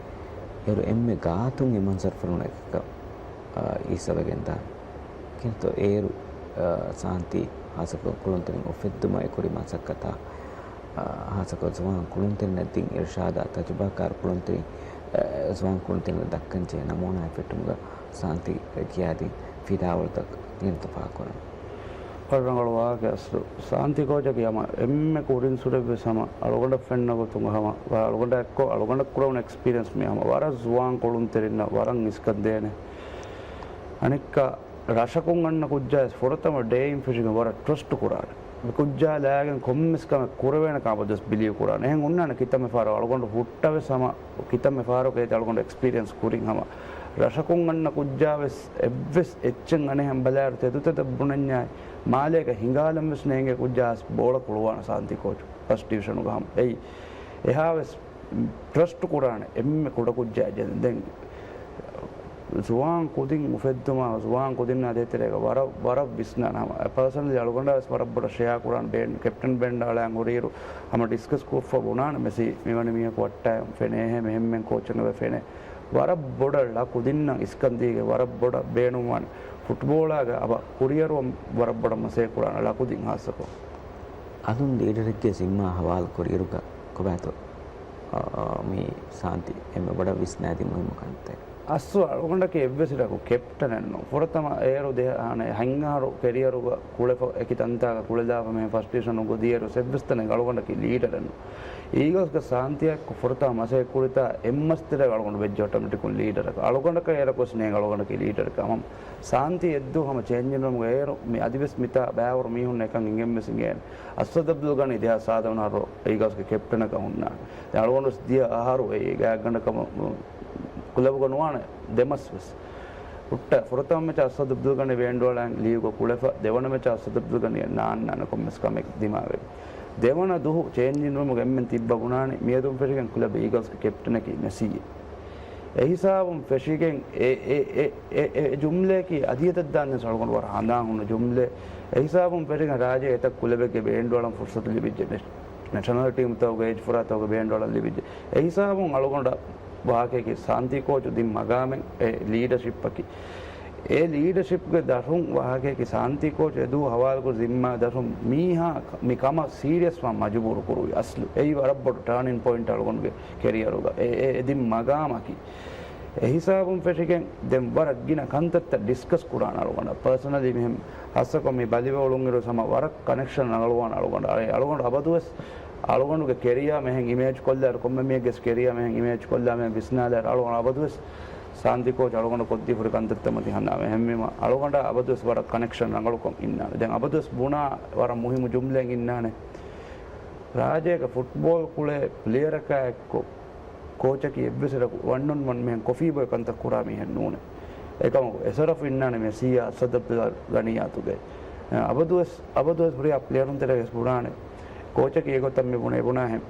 އޭރު އެންމެ ގާތުން އެ މަންޒަރުފުޅުން އެކަކަށް، އާ، އީސަވެގެންދާނެ. ކިންތޯ އޭރު، އާ، ސާންތީ ހާއްސަކޮށް ކުޅުންތެރިން އުފެއްދުމަށް އެކުރި މަސައްކަތާ، އާ، ހާއްސަކޮށް ޒުވާން ކުޅުންތެރިންނަށް ދިން އިރުޝާދާ ތަޖުބާކާރު ކުޅުންތެރިން، އާ، ޒުވާން ކުޅުންތެރިންނަށް ދައްކަންޖެހޭ ނަމޫނާއެއް ފެއްޓުމުގަ ސާންތީ ކިޔާދިން ފިލާވަޅުތައް ގެންތަފާކުރަން. ވަރަށް ރަނގަޅު ވާހަކައެއް އަސްލު. ސާންތީ ކޯޗަކީ ހަމަ އެންމެ ކުރިން ސުރެއްވެސް ހަމަ އަޅުގަނޑަށް ފެންނަ ގޮތުން ހަމަ އަޅުގަނޑާ އެއްކޮށް އަޅުގަނޑަށް ކުރެވުނު އެކްސްޕީރިއަންސް މީ ހަމަ ވަރަށް ޒުވާން ކުޅުންތެރިންނަށް ވަރަށް އިސްކަން ދޭނެ. އަނެއްކާ ރަށަކުން އަންނަ ކުއްޖާވެސް ފުރަތަމަ ޑޭއިން ފެށިގެން ވަރަށް ޓްރަސްޓް ކުރާނެ. މި ކުއްޖާ ލާގެން ކޮންމެސް ކަމެއް ކުރެވޭނެ ކަމަށް ވެސް ބިލީވް ކުރާނެ. އެހެން ހުންނާނެ ކިތަންމެ ފަހަރަށް އަޅުގަނޑު ހުއްޓަވެސް ހަމަ ކިތަންމެ ފަހަރަކު އޭތި އަޅުގަނޑު އެކްސްޕީރިއަންސް ކުރިން ހަމަ ރަށަކުން އަންނަ ކުއްޖާވެސް އެއްވެސް އެއްޗެއް އަނެއްހެން ބަލާއިރު ތެދުތެދަށް ބުނަންޏާ މާލޭގަ ހިނގާލަން ވެސް ނޭނގޭ ކުއްޖާ ބޯޅަ ކުޅުވާނެ ސާންތީ ކޯޗު ފަސްޓް ޑިވިޝަނުގަ ހަމަ. އެއީ އެހާވެސް ޓްރަސްޓް ކުރާނެ އެންމެ ކުޑަކުއްޖާ ޖެން. ދެން ޒުވާން ކުދިން އުފެއްދުމާ، ޒުވާން ކުދިންނާ ދޭތެރޭގަ ވަރަށް، ވަރަށް ވިސްނާނެ ހަމަ. ޕާސަނަލީ އަޅުގަނޑާ ވެސް ވަރަށް ބޮޑަށް ޝެއާ ކުރާނެ ބޭން، ކެޕްޓަން ބޭން އަޅާން ހުރިއިރު ހަމަ ޑިސްކަސް ކޮށްފަ ބުނާނެ މެސީ މިވަނީ މީހަކު ވައްޓާ ފެނޭހޭ މެހެންމެން ކޯޗެއް އެބަ ފެނޭ. ވަރަށް ބޮޑަށް ޅަ ކުދިންނަށް އިސްކަން ދީގެ ވަރަށް ބޮޑަށް ބޭނުންވާނެ. ފުޓްބޯޅާގަ އަބަ ކުރިއަރުވަން ވަރަށް ބޮޑަށް މަސައްކަތް ކުރާނެ ޅަ ކުދިން ހާއްސަކޮށް. އަލުން ލީޑަރެއްގެ ޒިންމާ ހަވާލު ކުރިއިރުގަ ކޮބާތޯ، އާ، މި ސާންތި އެންމެ ބޮޑަށް ވިސްނާދިން މުހިއްމު ކަންތައް. އަސްލު އަޅުގަނޑަކީ އެއްވެސް އިރަކު ކެޕްޓަނެއް ނޫން. ފުރަތަމަ އޭރު ދެ-، އަނެ ހަތް އަހަރު ކެރިއަރުގަ ކުޅެފަ އެކި ތަންތާގަ ކުޅެލާފަ މިހެން ފަސްޓް ޑިވިޝަނުގަ ދިޔައިރު އެއްވެސް ތަނެއް އަޅުގަނޑަކީ ލީޑަރެއް ނޫން. އީގަލްސްގެ ސާންތިއާއެއްކޮށް ފުރަތަމަ މަސައްކަތް ކުރިތާ އެއްމަސް ތެރޭގަ އަޅުގަނޑު ވެއްޖެ އޮޓޮމެޓިކުން ލީޑަރަކަށް. އަޅުގަނޑަކަށް އޭރަކުވެސް ނޭނގެ އަޅުގަނޑަކީ ލީޑަރަކަށް. ހަމަ ސާންތި އެއްދުވަހު ހަމަ ޗޭންޖިން ރޫމުގަ އޭރު މި އަދިވެސް މިތާ ބައިވަރު މީހުން އެކަން އެނގެންވެސް އިނގޭނެ. އަސްއަދު އަބްދުލް ޣަނީ ދެހާސް ސާދަ ވަނަ އަހަރު އީގަލްސްގެ ކެޕްޓަނަކަށް ހުންނާނެ. ދެން އަޅުގަނޑުވެސް ދިޔަ އަހަރު އެއީ ގާތްގަނޑަކަށް ކުލަބުގަ ނުވާނެ ދެމަސް ވެސް. ހުއްޓަ ފުރަތަމަ މެޗަށް އަސްއަދު އަބްދުލް ޣަނީ ބޭންޑުއަޅާން ލީގުގަ ކުޅެފަ، ދެވަނަ މެޗަށް އަސްއަދު އަބްދުލް ޣަނީ ނާންނާނެ ކޮންމެސް ކަމެއް ދިމާވެގެން. ދެވަނަ ދުވަހު ޗޭންޖިން ރޫމުގަ އެންމެން ތިއްބަ ބުނާނެ މިއަދުން ފެށިގެން ކުލަބް އީގަލްސްގެ ކެޕްޓަނަކީ މެސީ. އެހިސާބުން ފެށިގެން އެ، އެ، އެ، އެ، އެ، އެ ޖުމްލައަކީ އަދިއަތަށް ދާންވެސް އަޅުގަނޑު ވަރަށް ހަނދާން ހުންނަ ޖުމްލައެއް. އެހިސާބުން ފެށިގެން ރާއްޖޭގެ އެތައް ކުލަބެއްގެ ބޭންޑުއަޅަން ފުރުސަތު ލިބިއްޖެ. ނެ-، ނެޝަނަލް ޓީމުތަކުގެ އޭޖް ފުރާތަކުގެ ބޭންޑުއަޅަން ލިބިއްޖެ. އެހިސާބުން އަޅުގަނޑަށް ވާހަކައަކީ ސާންތީ ކޯޗު ދިން މަގާމެއް އެ ލީޑަޝިޕްއަކީ. އެ ލީޑަޝިޕްގެ ދަށުން ވާހަކައަކީ ސާންތީ ކޯޗު އެދުވަހު ހަވާލުކުރި ޒިންމާ ދަށުން މީހާ މި ކަމަށް ސީރިއަސްވާން މަޖުބޫރު ކުރުވި އަސްލު. އެއީ ވަރަށް ބޮޑު ޓާނިން ޕޮއިންޓް އަޅުގަނޑުގެ ކެރިއަރުގަ އެ، އެ، އެ ދިން މަގާމަކީ. އެހިސާބުން ފެށިގެން ދެން ވަރަށް ގިނަ ކަންތައްތައް ޑިސްކަސް ކުރާނެ އަޅުގަނޑަށް. ޕާސަނަލީ މިހެން ހާއްސަކޮށް މި ބަލިވެ އުޅުންއިރު ހަމަ ވަރަށް ކަނެކްޝަން ރަނގަޅުވާނެ އަޅުގަނޑަށް. އަޅުގަނޑު އަބަދުވެސް އަޅުގަނޑުގެ ކެރިއާ މިހެން އިމޭޖް ކޮށްލާއިރު، ކޮންމެ މީހެއްގެ ކެރިއާ މިހެން އިމޭޖް ކޮށްލާ މިހެން ވިސްނާލާއިރު، އަޅުގަނޑު އަބަދުވެސް ސާންތި ކޯޗް އަޅުގަނޑަށް ކޮށްދީފަ ހުރި ކަންތައްތައް މަތި ހަނދާން. އެހެންވީމަ އަޅުގަނޑާ އަބަދުވެސް ވަރަށް ކަނެކްޝަން ރަނގަޅުކޮށް އިންނާނެ. ދެން އަބަދުވެސް ބުނާ ވަރަށް މުހިއްމު ޖުމްލައެއް އިންނާނެ. ރާއްޖޭގެ ފުޓްބޯޅަ ކުޅޭ ޕްލޭޔަރަކާ އެއްކޮށް، ކޯޗަކީ އެއްވެސް އިރަކު ވަން އޮން ވަން މިހެން ކޮފީ ބޮއި ކަންތައް ކުރާ މީހެއް ނޫނޭ. އެކަމަކު އެޝަރަފް އިންނާނެ މެސީއާ އަސްއަދު އަބްދުލް ޣަނީއާ އަތުގައި. އަބަދުވެސް، އަބަދުވެސް ހުރިހާ ޕްލޭޔަރުން ތެރޭގަސް ބުނާނެ. ކޯޗަކީ އެގޮތަށް މި ބުނޭ، ބުނާހެން.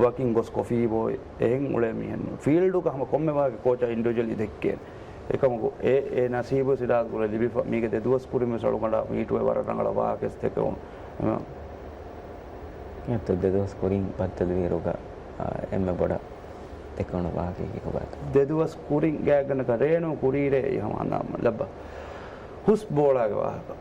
ވަކިން ގޮސް ކޮފީ ބޯ އެހެން އުޅޭ މީހެއް ނޫން. ފީލްޑުގަ ހަމަ ކޮންމެ ވާހަކަ ކޯޗަށް އިންޑިވިޖުއަލީ ދެއްކޭނެ. އެކަމަކު އެ، އެ ނަސީބު ސިރާޒް ކުރެ ލިބިފަ މީގެ ދެ ދުވަސް ކުރިން ވެސް އަޅުގަނޑާ މީޓުވެ ވަރަށް ރަނގަޅަށް ވާހަކަ ވެސް ދެކެވުނު. އެމަ އެއަށް ދެ ދުވަސް ކުރިން ބައްދަލުވިއިރުގަ، އާ، އެންމެ ބޮޑަށް ދެކެވުނު ވާހަކައަކީ ކޮބާތޯ؟ ދެ ދުވަސް ކުރިން ގާތްގަނޑަކަށް ރޭނޫ ކުރީރޭ އެއީ ހަމަ އަންނާ ލައްބަ ހުސް ބޯޅާގެ ވާހަކަ.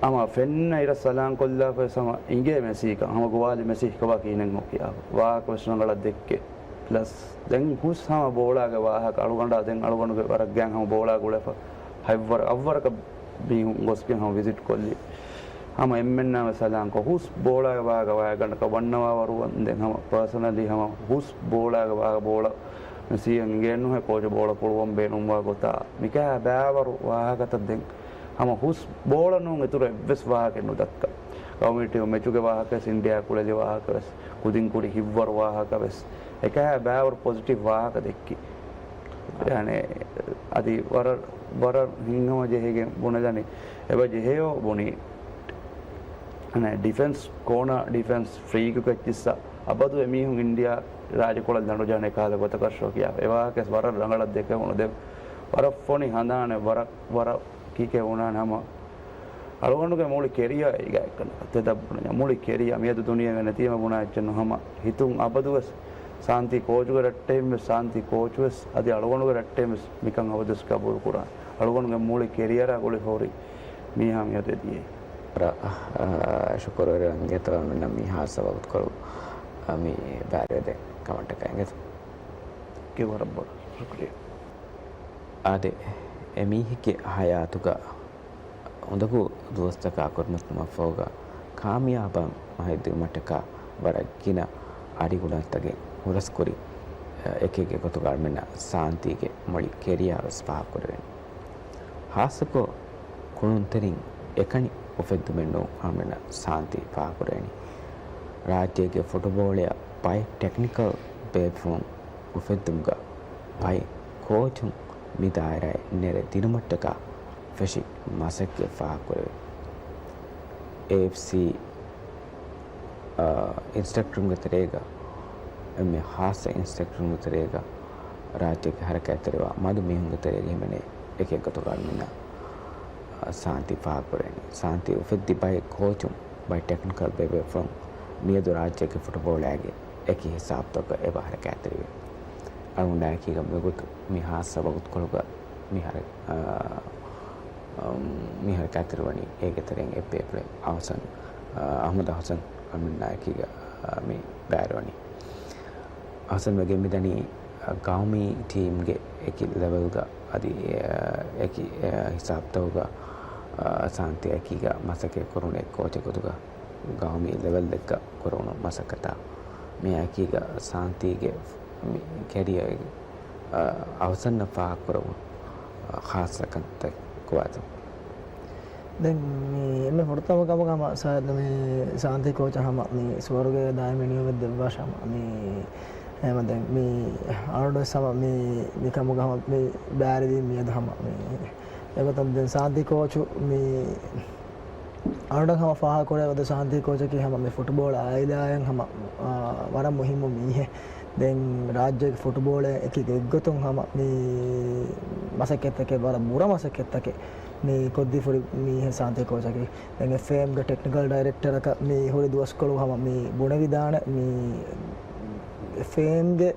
ހަމަ ފެންނަ އިރަށް ސަލާން ކޮށްލާފަވެސް ހަމަ އިނގޭ މެސީކަން، ހަމަ ގޮވާލި މެސީ ކޮބާ ކިހިނެއް ކިޔާފަ ވާހަކަ ވެސް ރަނގަޅަށް ދެއްކޭ. ޕްލަސް ދެން ހުސް ހަމަ ބޯޅާގެ ވާހަކަ އަޅުގަނޑާ ދެން އަޅުގަނޑުގެ ވަރަށް ގާތް ހަމަ ބޯޅާ ގުޅެފަ ހަތްވަރަ އަށްވަރަކަށް މީހުން ގޮސްގެން ހަމަ ވިޒިޓް ކޮށްލި. ހަމަ އެންމެންނާ ވެސް ސަލާން ކޮށް ހުސް ބޯޅާގެ ވާހަކަ ވާގަނޑަކަށް ވަންނަވާވަރު ވަންދެން ހަމަ ޕާސަނަލީ ހަމަ ހުސް ބޯޅާގެ ވާހަކަ ބޯޅަ މެސީއަށް އިނގޭނުހޭ ކޯޗު ބޯޅަ ކުޅުވަން ބޭނުންވާ ގޮތާ މިކަހަ ބާވަރު ވާހަކަތައް ދެން ހަމަ ހުސް ބޯޅަ ނޫން އިތުރު އެއްވެސް ވާހަކައެއް ނުދައްކާ. ގައުމީ ޓީމު މެޗުގެ ވާހަކަވެސް އިންޑިއާ ކުޅެލި ވާހަކަވެސް ކުދިން ކުރި ހިތްވަރު ވާހަކަވެސް އެކަހަ ބާވަރު ޕޮޒިޓިވް ވާހަކަ ދެއްކި. ޔާނެ އަދި ވަރަށް، ވަރަށް ހިތްހަމަ ޖެހިގެން ބުނެލަނީ. އެބަ ޖެހެޔޯ ބުނީ. އަނެ ޑިފެންސް، ކޯނާ ޑިފެންސް ފްރީކް ކެޗިސްއަށް އަބަދު އެމީހުން އިންޑިއާ ރާއްޖެކޮޅަށް ލަނޑު ޖަހަނީ ކަހަލަ ގޮތަކަށް ޝޯ ކިޔާ. އެވާހަކަވެސް ވަރަށް ރަނގަޅަށް ދެކެވުނު. ދެ ވަރަށް ފޮނި ހަނދާނެއް، ވަރަށް، ވަރަށް ކީކޭ ބުނާނެ ހަމަ އަޅުގަނޑުގެ މުޅި ކެރިއާ އެގާ އެއްކަން ތެދަށް ބުނަންޏާ މުޅި ކެރިއާ މިއަދު ދުނިޔޭގަ ނެތީމަ ބުނާ އެއްޗެއް ނޫން. ހަމަ ހިތުން އަބަދުވެސް ސާންތީ ކޯޗުގެ ރައްޓެހިން ވެސް ސާންތީ ކޯޗުވެސް އަދި އަޅުގަނޑުގެ ރައްޓެހިން ވެސް މިކަން އަބަދުވެސް ގަބޫލު ކުރާނެ. އަޅުގަނޑުގެ މުޅި ކެރިއަރާ ގުޅި ހުރި މީހާ މިއަދު އެދިޔައީ. ވަރަށް، އާ، ޝުކުރުވެރިވަން އިނގޭތޯ އަޅުގަނޑަށް މި ހާއްސަ ވަގުތުކޮޅު، އާ، މި ބައިވެރިވެދޭ ކަމަށްޓަކައި އިނގޭތޯ. އެކެ ވަރަށް ބޮޑަށް ޝުކުރިއްޔާ. އާދެ، އެ މީހެއްގެ ހަޔާތުގަ އުނދަގޫ ދުވަސްތަކާ ކުރިމަތިލުމަށްފަހުގަ ކާމިޔާބަށް މަހެއްދިއުމަށްޓަކާ ވަރަށް ގިނަ އަޑިގުޅާތަކެއް ހުރަސްކުރި އެކެއްގެ ގޮތުގަ އަޅުމެންނަށް ސާންތީގެ މުޅި ކެރިއާވެސް ފާހަގަކުރެވެން. ހާއްސަކޮށް ކުޅުންތެރިން އެކަނި އުފެއްދުމެއްނޫން އަޅުމެންނަށް ސާންތީ ފާހަގަކުރެވެނީ. ރާއްޖޭގެ ފުޓުބޯޅަޔަށް ބައެއް ޓެކްނިކަލް ބޭފުޅުން އުފެއްދުމުގަ ބައެއް ކޯޗުން މި ދާއިރާއަށް ނެރެ ދިނުމަށްޓަކާ ފެށި މަސައްކަތް ފާހަގަކުރެވޭ. އޭއެފްސީ، އާ، އިންސްޓްރަކްޓަރުންގެ ތެރޭގަ އެންމެ ހާއްސަ އިންސްޓްރަކްޓަރުންގެ ތެރޭގަ ރާއްޖޭގެ ހަރަކާތްތެރިވާ މަދު މީހުންގެ ތެރޭގަ ހިމެނޭ އެކެއްގޮތުގަ އަޅުމެންނަށް، އާ، ސާންތީ ފާހަގަކުރެވެނީ. ސާންތީ އުފެއްދި ބައެއް ކޯޗުން ބައެއް ޓެކްނިކަލް ބޭބޭފުޅުން މިއަދު ރާއްޖޭގެ ފުޓުބޯޅައިގެ އެކި ހިސާބުތަކުގަ އެބަ ހަރަކާތްތެރިވޭ. އަޅުގަނޑާއެކީގަ މިވަގުތު މި ހާއްސަ ވަގުތުކޮޅުގަ މި ހަރަ-، އާ، އަމް، މި ހަރަކާތްތެރިވަނީ އޭގެ ތެރެއިން އެއްބޭފުޅެއް އަހުސަން، އާ، އަހްމަދު އަހުސަން އަޅުމެންނާއެކީގަ، އާ، މި ބައިވެރިވަނީ. އަހުސަން ވެގެން މިދަނީ، އާ، ގައުމީ ޓީމްގެ އެކި ލެވެލްގަ އަދި، އާ، އެކި، އާ، ހިސާބުތަކުގަ، އާ، ސާންތީއާއެކީގަ މަސައްކަތް ކުރުނު އެއް ކޯޗެއް ގޮތުގަ ގައުމީ ލެވެލްއެއްގަ ކުރެވުނު މަސައްކަތާ މިއާއެކީގަ ސާންތީގެ މި ކެރިއަރ، އަ، އަހުސަންއަށް ފާހަގަކުރެވުނު، އަ، ޚާއްޞަ ކަންތައް ކޮބާތޯ؟ ދެން މި އެންމެ ފުރަތަމަ ކަމަކަށް ހަމަ ސާދަ މި ސާންތީ ކޯޗަށް ހަމަ މި ސުވަރުގެ ދާއިމީ ނިޢުމަތް ދެއްވާށި ހަމަ މި އެހެމަ ދެން މި އަޅުގަނޑުވެސް ހަމަ މި، މި ކަމުގަ ހަމަ މި ބައިވެރިވީ މިއަދު ހަމަ މި އެގޮތަށް ދެން ސާންތީ ކޯޗު މި އަޅުގަނޑަށް ހަމަ ފާހަގަކުރެވޭ އަދި ސާންތީ ކޯޗަކީ ހަމަ މި ފުޓުބޯޅަ އާއިލާއަށް ހަމަ، އާ، ވަރަށް މުހިއްމު މީހެއް. ދެން ރާއްޖޭގެ ފުޓުބޯޅަ އެކި ގޮތްގޮތުން ހަމަ މި މަސައްކަތްތަކެއް، ވަރަށް ބުރަ މަސައްކަތްތަކެއް މި ކޮށްދީފަ ހުރި މީހެއް ސާންތީ ކޯޗަކީ. ދެން އެފްއޭއެމްގެ ޓެކްނިކަލް ޑައިރެކްޓަރަކަށް މި ހުރި ދުވަސްކޮޅު ހަމަ މި ބުނެވިދާނެ މި އެފްއޭއެމްގެ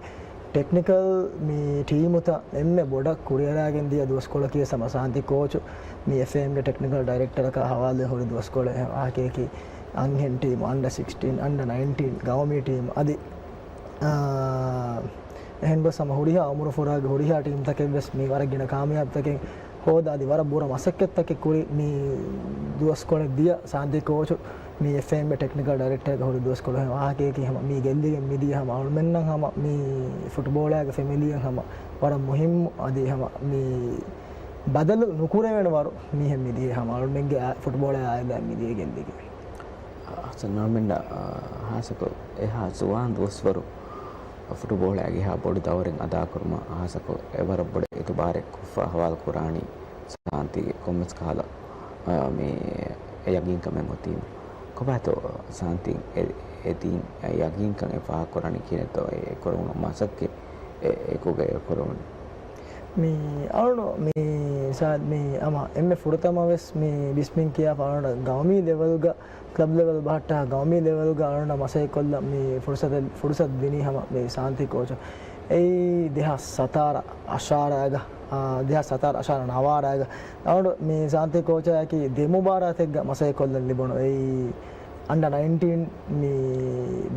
ޓެކްނިކަލް މި ޓީމުތައް އެންމެ ބޮޑަށް ކުރިއަރާގެން ދިޔަ ދުވަސްކޮޅަކީ ހަމަ ސާންތީ ކޯޗު މި އެފްއޭއެމްގެ ޓެކްނިކަލް ޑައިރެކްޓަރަކާ ހަވާލުވެ ހުރި ދުވަސްކޮޅެއް. ވާހަކައަކީ އަންހެން ޓީމު، އަންޑަ ސިކްސްޓީން، އަންޑަ ނައިންޓީން، ގައުމީ ޓީމު އަދި، އާ، އެހެން ގޮސް ހަމަ ހުރިހާ އުމުރުފުރާގެ ހުރިހާ ޓީމްތަކެއްވެސް މި ވަރަށް ގިނަ ކާމިޔާބުތަކެއް ހޯދާ އަދި ވަރަށް ބުރަ މަސައްކަތްތަކެއް ކުރި މި ދުވަސްކޮޅެއް ދިޔަ ސާންތީ ކޯޗު މި އެފްއޭއެމްގެ ޓެކްނިކަލް ޑައިރެކްޓަރގެ ހުރި ދުވަސްކޮޅު ވާހަކައަކީ ހަމަ މީ ގެއްލިގެން މިދިޔަ ހަމަ އަޅުމެންނަށް ހަމަ މި ފުޓްބޯޅައިގެ ފެމިލީއަށް ހަމަ ވަރަށް މުހިއްމު އަދި ހަމަ މި ބަދަލު ނުކުރެވޭނެ ވަރު މީހެއް މިދިޔަ ހަމަ އަޅުމެންގެ އާ-، ފުޓްބޯޅަ އާއިލާ މިދިޔަ ގެއްލިގެން. އަހްސަން އަޅުމެންނަށް، އާ، ހާއްސަކޮށް އެހާ ޒުވާން ދުވަސްވަރު ފުޓުބޯޅައިގެ ހާ ބޮޑު ދައުރެއް އަދާކުރުމަށް ހާއްސަކޮށް އެ ވަރަށް ބޮޑަށް އިތުބާރެއް ކޮށްފަ ހަވާލު ކުރާނީ ސާންތީގެ ކޮންމެސް ކަހަލަ، އާ، މި ޔަގީންކަމެއް އޮތީމަ. ކޮބާތޯ ސާންތި އެ، އެ ތިން ޔަގީންކަން އެ ފާހަގަކުރަނީ ކިހިނެއްތޯ އެ ކުރެވުނު މަސައްކަތް އެ، އެކުގައި ކުރެވުނީ؟ މި އަޅު މި ސާ، މި އަމަ އެންމެ ފުރަތަމަ ވެސް މި ބިސްމިން ކިޔާފަ އަޅު ގައުމީ ލެވެލްގަ، ކްލަބް ލެވެލް ބަހައްޓާ ގައުމީ ލެވެލްގަ އަޅު މަސައްކަތް ކޮށްލަން މި ފުރުސަތެއް، ފުރުސަތު ދިނީ ހަމަ މި ސާންތި ކޯޗު. އެއީ ދެހާސް ސަތާރަ އަށާރައިގަ، އާ، ދެހާސް ސަތާރަ އަށާރަ ނަވާރައިގަ އަޅު މި ސާންތި ކޯޗާއަކީ ދެ މުބާރާތެއްގަ މަސައްކަތް ކޮށްލަން ލިބުނު. އެއީ އަންޑަ ނައިންޓީން މި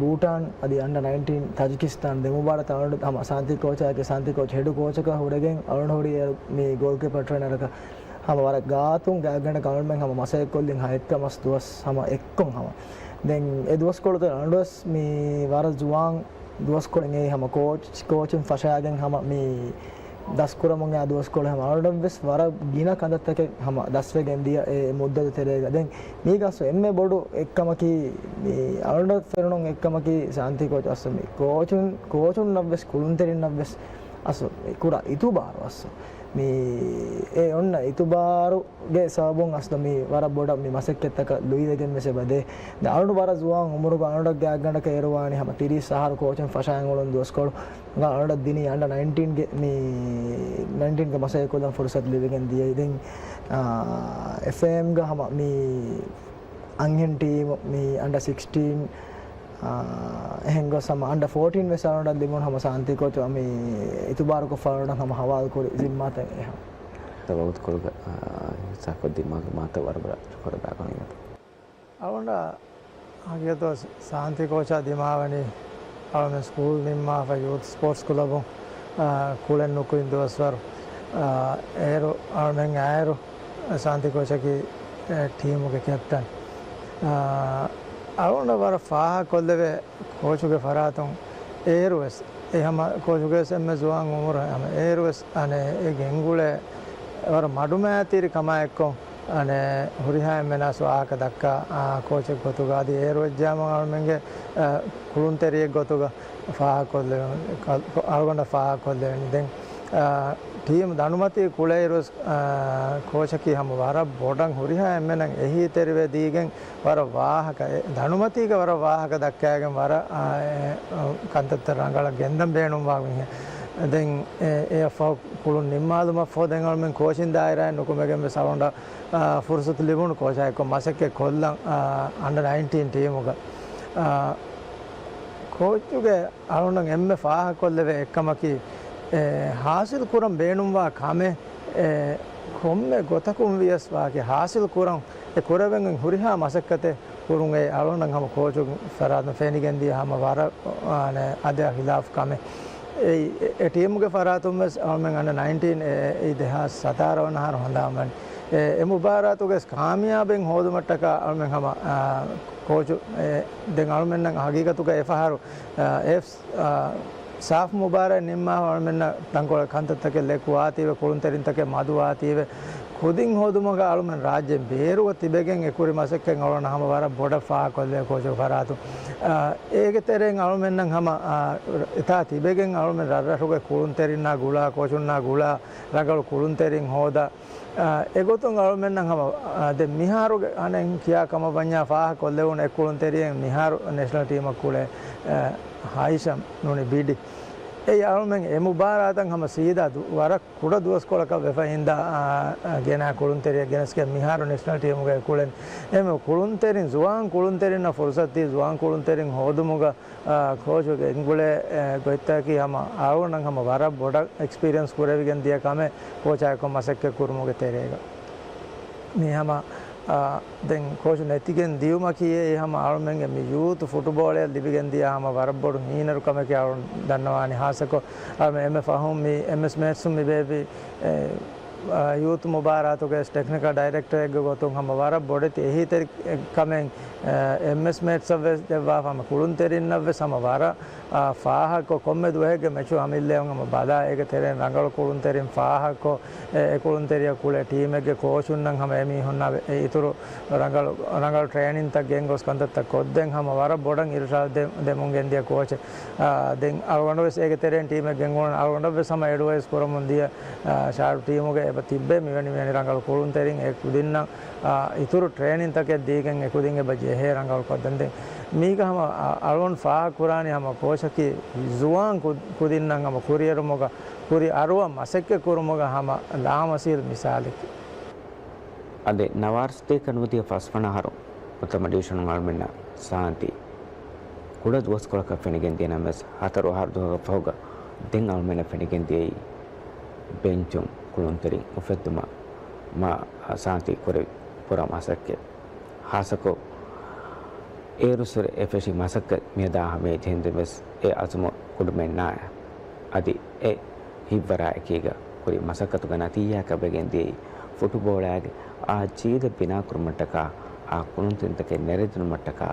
ބޫޓާން އަދި އަންޑަ ނައިންޓީން ތަޖިކިސްތާން ދެ މުބާރާތް އަޅު ހަމަ ސާންތި ކޯޗާއަކީ ސާންތި ކޯޗް ހެޑު ކޯޗަކަށް ހުރެގެން އަޅު ހުރި އޭރު މި ގޯލްކީޕަރ ޓްރެއިނަރަކަށް ހަމަ ވަރަށް ގާތުން ގާތްގަނޑަކަށް އަޅުމެން ހަމަ މަސައްކަތް ކޮށްލިން ހައެއްކަ މަސް ދުވަސް ހަމަ އެއްކޮށް ހަމަ. ދެން އެ ދުވަސްކޮޅުތައް އަޅުވެސް މި ވަރަށް ޒުވާން ދުވަސްކޮޅެއް އެއީ ހަމަ ކޯޗް، ކޯޗުން ފަށާގެން ހަމަ މި ދަސްކުރަމުން އާ ދުވަސްކޮޅު ހަމަ އަޅުން ވެސް ވަރަށް ގިނަ ކަންތައްތަކެއް ހަމަ ދަސްވެގެން ދިޔަ އެ މުއްދަތު ތެރޭގަ. ދެން މީގަސް އެންމެ ބޮޑު އެއްކަމަކީ، މި އަޅުން ފެނުނު އެއްކަމަކީ ސާންތި ކޯޗް އަސް މި ކޯޗުން، ކޯޗުންނަށް ވެސް ކުޅުންތެރިންނަށް ވެސް އަސް މި ކުރާ އިތުބާރު އަސް މި އެ އޮންނަ އިތުބާރު ގެ ސަބަބުން އަސްލު މި ވަރަށް ބޮޑަށް މި މަސައްކަތްތަކަށް ލުއިވެގެން ވެސް އެބަދޭ. ދެން އަޅުން ވަރަށް ޒުވާން އުމުރުގަ އަޅުންގެ ގާތްގަނޑަކަށް އޭރު ވާނީ ހަމަ ތިރީސް އަހަރު ކޯޗުން ފަށައިން އުޅުނު ދުވަސްކޮޅު. އަޅުން ދިނީ އަންޑަ ނައިންޓީންގެ މި ނައިންޓީންގެ މަސައްކަތް ކޮށްލަން ފުރުސަތު ލިބިގެން ދިޔައީ. ދެން، އާ، އެފްއޭއެމްގަ ހަމަ މި އަންހެން ޓީމު، މި އަންޑަ ސިކްސްޓީން، އާ، އެހެން ގޮސް ހަމަ އަންޑަ ފޯޓީން ވެސް އަޅުން ލިބުނު ހަމަ ސާންތި ކޯޗު މި އިތުބާރުކޮށްފަ އަޅުން ހަމަ ހަވާލުކުރި ޒިންމާތައް އެހެން. ތަފާވަތުކޮޅުގަ، އާ، ހިއްސާކޮށްދިނުމުގެ މާތަ ވަރަށް ވަރަށް ޝުކުރު ދާކަން އިނގޭތަ؟ އަޅުގަނޑަށް ހަގީގަތު ސާންތި ކޯޗާ ދިމާވަނީ އަޅުމެން ސްކޫލް ނިންމާފަ ޔޫތު ސްޕޯޓްސް ކުލަބުން، އާ، ކުޅެން ނުކުތް ދުވަސްވަރު، އާ، އޭރު އަޅުމެން އާއިރު ސާންތި ކޯޗަކީ، އެ، ޓީމުގެ ކެޕްޓަން. އާ، އަޅުގަނޑަށް ވަރަށް ފާހަގަކޮށްލެވޭ ކޯޗުގެ ފަރާތުން އޭރުވެސް، އެ ހަމަ ކޯޗުގެ ވެސް އެންމެ ޒުވާން އުމުރު ހަމަ އޭރުވެސް އަނެއް އެ ގެންގުޅޭ ވަރަށް މަޑުމައިތިރި ކަމާއެއްކޮށް، އަނެއް ހުރިހާ އެންމެނާސް ވާހަކަ ދައްކާ، އާ، ކޯޗެއް ގޮތުގަ އަދި އޭރު ވެއްޖާމަ އަޅުމެންގެ، އާ، ކުޅުންތެރިއެއް ގޮތުގަ ފާހަގަކޮށްލެވެނީ، އަޅުގަނޑަށް ފާހަގަކޮށްލެވެނީ. ދެން، އާ، ޓީމު ދަނޑުމަތީ ކުޅޭއިރުވެސް، އާ، ކޯޗަކީ ހަމަ ވަރަށް ބޮޑަށް ހުރިހާ އެންމެނަށް އެހީތެރިވެދީގެން ވަރަށް ވާހަކަ، އެ ދަނޑުމަތީގަ ވަރަށް ވާހަކަ ދައްކައިގެން ވަރަށް، އާ، އެ، ކަންތައްތައް ރަނގަޅަށް ގެންދަން ބޭނުންވާ މީހެއް. ދެން އެ، އެއަށްފަހު ކުޅުން ނިންމާލުމަށްފަހު ދެން އަޅުމެން ކޯޗިން ދާއިރާއިން ނުކުމެގެން ވެސް އަޅުގަނޑަށް، އާ، ފުރުސަތު ލިބުނު ކޯޗާއެއްކޮށް މަސައްކަތް ކޮށްލަން، އާ، އަންޑަ ނައިންޓީން ޓީމުގަ. އާ، ކޯޗުގެ އަޅުގަނޑަށް އެންމެ ފާހަގަކޮށްލެވޭ އެއްކަމަކީ، އެ، ހާސިލް ކުރަން ބޭނުންވާ ކަމެއް، އެ، ކޮންމެ ގޮތަކުން ވިޔަސް ވާކި ހާސިލް ކުރަން، އެ ކުރެވެން ހުރިހާ މަސައްކަތެއް ކުރުން އެ އަޅުގަނޑަށް ހަމަ ކޯޗު ފަރާތުން ފެނިގެން ދިޔަ ހަމަ ވަރަށް، އާނެ، އަދި ހިލާފު ކަމެއް. އެ، އެ، އެ ޓީމުގެ ފަރާތުން ވެސް އަޅުމެން އަންޑަ ނައިންޓީން އެ، އެ، ދެހާސް ސަތާރަ ވަނަ އަހަރު ހަނދާންވަނީ. އެ، އެ މުބާރާތުގެ ކާމިޔާބެއް ހޯދުމަށްޓަކާ އަޅުމެން ހަމަ، އާ، ކޯޗު، އެ، ދެން އަޅުމެންނަށް ހަގީގަތުގަ އެފަހަރު، އާ، އެފް، އާ، ސާފް މުބާރާތް ނިންމާފަ އަޅުމެންނަށް ތަންކޮޅެއް ކަންތައްތަކެއް ލެކުވާތީވެ، ކުޅުންތެރިންތަކެއް މަދުވާތީވެ، ކުދިން ހޯދުމުގަ އަޅުމެން ރާއްޖޭން ބޭރުގަ ތިބެގެން އެކުރި މަސައްކަތް އަޅުގަނޑަށް ހަމަ ވަރަށް ބޮޑަށް ފާހަގަކޮށްލެވޭ ކޯޗުގެ ފަރާތުން. އާ، އޭގެ ތެރެއިން އަޅުމެންނަށް ހަމަ، އާ، އެތާ ތިބެގެން އަޅުމެން ރަށްރަށުގެ ކުޅުންތެރިންނާ ގުޅާ، ކޯޗުންނާ ގުޅާ، ރަނގަޅު ކުޅުންތެރިން ހޯދާ، އާ، އެގޮތުން އަޅުމެންނަށް ހަމަ، އާ، ދެން މިހާރުގެ އަނެއް ކިޔާ ކަމަށް ވަންޏާ ފާހަގަކޮށްލެވުނު އެ ކުޅުންތެރިއެއް މިހާރު ނޭޝަނަލް ޓީމަށް ކުޅޭ، އާ، ހައިޝަމް ނޫނީ ބިޑި. އެއީ އަޅުމެން އެ މުބާރާތަށް ހަމަ ސީދާ ދު-، ވަރަށް ކުޑަ ދުވަސްކޮޅަކަށް ވެފަ ހިންދާ، އާ، އާ، ގެނާ ކުޅުންތެރިއެއް ގެނެސްގެން މިހާރު ނޭޝަނަލް ޓީމުގައި ކުޅެން. އެހެން ކުޅުންތެރިން، ޒުވާން ކުޅުންތެރިންނަށް ފުރުސަތު ދީ، ޒުވާން ކުޅުންތެރިން ހޯދުމުގަ އާ، ކޯޗު ގެންގުޅޭ، އެ، ގޮތްތަކަކީ ހަމަ އަޅުގަނޑަށް ހަމަ ވަރަށް ބޮޑަށް އެކްސްޕީރިއެންސް ކުރެވިގެން ދިޔަ ކަމެއް ކޯޗާއެކު މަސައްކަތް ކުރުމުގެ ތެރޭގަ. މީ ހަމަ، އާ، ދެން ކޯޗު ނެތިގެން ދިޔުމަކީ އެއީ ހަމަ އަޅުމެންގެ މި ޔޫތު ފުޓުބޯޅަޔަށް ލިބިގެން ދިޔަ ހަމަ ވަރަށް ބޮޑު ހީނަރު ކަމެކޭ އަޅުން ދަންނަވާނީ. ހާއްސަކޮށް އަޅުމެން އެންމެ ފަހުން މި އެމްއެސް މޭޓްސުން މި ބޭއްވި، އެ، އާ، ޔޫތު މުބާރާތުގެ ޓެކްނިކަލް ޑައިރެކްޓަރެއްގެ ގޮތުން ހަމަ ވަރަށް ބޮޑެތި އެހީތެރި ކަމެއް، އާ، އެމްއެސް މޭޓްސަށް ވެސް ދެއްވާފަ ހަމަ ކުޅުންތެރިންނަށް ވެސް ހަމަ ވަރަށް، އާ، ފާހަގަކޮށް، ކޮންމެ ދުވަހެއްގެ މެޗު ހަމަ އިއްލެވުން ހަމަ ބަލާ، އޭގެ ތެރެއިން ރަނގަޅު ކުޅުންތެރިން ފާހަގަކޮށް، އެ، އެ ކުޅުންތެރިޔާ ކުޅޭ ޓީމެއްގެ ކޯޗުންނަށް ހަމަ އެމީހުންނާ އެ އިތުރު ރަނގަޅު، ރަނގަޅު ޓްރޭނިންތައް ގެންގޮސް ކަންތައްތައް ކޮށްދޭން ހަމަ ވަރަށް ބޮޑަށް އިރުޝާދު ދެ-، ދެމުން ގެންދިޔަ ކޯޗެއް. އާ، ދެން އަޅުގަނޑު ވެސް އޭގެ ތެރެއިން ޓީމެއް ގެންގުޅުން އަޅުގަނޑަށް ވެސް ހަމަ އެޑްވައިސް ކުރަމުން ދިޔަ، އާ، ޝާރު ޓީމުގެ އެބަ ތިއްބޭ މިވެނި މިވެނި ރަނގަޅު ކުޅުންތެރިން އެ ކުދިންނަށް، އާ، އިތުރު ޓްރޭނިންތަކެއް ދީގެން އެ ކުދިން އެބަ ޖެހޭ ރަނގަޅު ކޮށްދެން. ދެން މީގަ ހަމަ، އާ، އަޅުގަނޑު ފާހަގަ ކުރާނީ ހަމަ ކޯޗަކީ ޒުވާން ކު-، ކުދިންނަށް ހަމަ ކުރިއެރުމުގަ، ކުރި އަރުވަން މަސައްކަތް ކުރުމުގަ ހަމަ ލާމަސީލް މިސާލެކޭ. އަދި ނަވާރަސަތޭކަ ނުވަދިހަ ފަސްވަނަ އަހަރު އުތަމަ ޑިވިޝަނުން އަޅުމެންނަށް ސާންތީ ކުޑަ ދުވަސްކޮޅަކަށް ފެނިގެން ދިޔަ ނަމަވެސް، ހަތަރު އަހަރު ދުވަހަކަށް ފަހުގަ ދެން އަޅުމެންނަށް ފެނިގެން ދިޔައީ ބެންޗުން ކުޅުންތެރިން އުފެއްދުމަށް މާ ސާންތީ ކުރެވި ކުރާ މަސައްކަތް. ހާއްސަކޮށް، އޭރުއްސުރެ އެ ފެށި މަސައްކަތް މިއަދާ ހަމަޔަށް ޖެހެންދެން ވެސް އެ އަޒުމު ކުޑަމެންނާއި އަދި އެ ހިތްވަރާ އެކީގަ ކުރި މަސައްކަތުގެ ނަތީޖާއަކަށް ވެގެން ދިޔައީ ފުޓުބޯޅައިގެ އާ ޖީލަށް ބިނާކުރުމަށްޓަކާ އާ ކުޅުންތެރިންތަކެއް ނެރެދިނުމަށްޓަކާ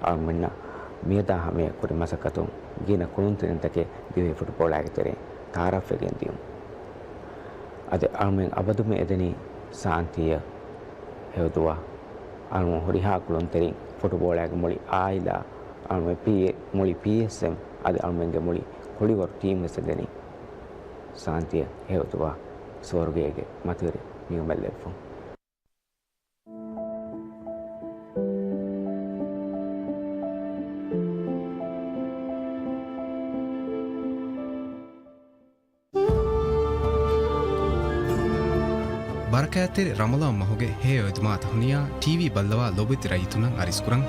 އަޅުމެންނަށް މިއަދާ ހަމަޔަށް ކުރި މަސައްކަތުން ގިނަ ކުޅުންތެރިންތަކެއް ދިވެހި ފުޓުބޯޅައިގެ ތެރެއިން ތައާރަފްވެގެން ދިޔުން. އަދި އަޅުމެން އަބަދުމެ އެދެނީ ސާންތީއަށް ހެޔޮ ދުވަހަށް. އަޅުމެން ހުރިހާ ކުޅުންތެރިން ފުޓުބޯޅައިގެ މުޅި އާއިލާ، އަޅުމެން ޕީ-، މުޅި ޕީއެސްއެމް އަދި އަޅުމެންގެ މުޅި ކުޅިވަރު ޓީމް ވެސް އެދެނީ ސާންތީއަށް ހެޔޮ ދުވަހަށް ސުވަރުގޭގެ މަތިވެރި މިއުމެއް ލެއްވުން. ބަރަކާތްތެރި ރަމަޟާން މަހުގެ ހެޔޮ އެދުމާތައް ހުނިޔާ، ޓީވީ ބައްލަވާ ލޯބިވެތި ރައްޔިތުންނަށް އަރިސްކުރަން.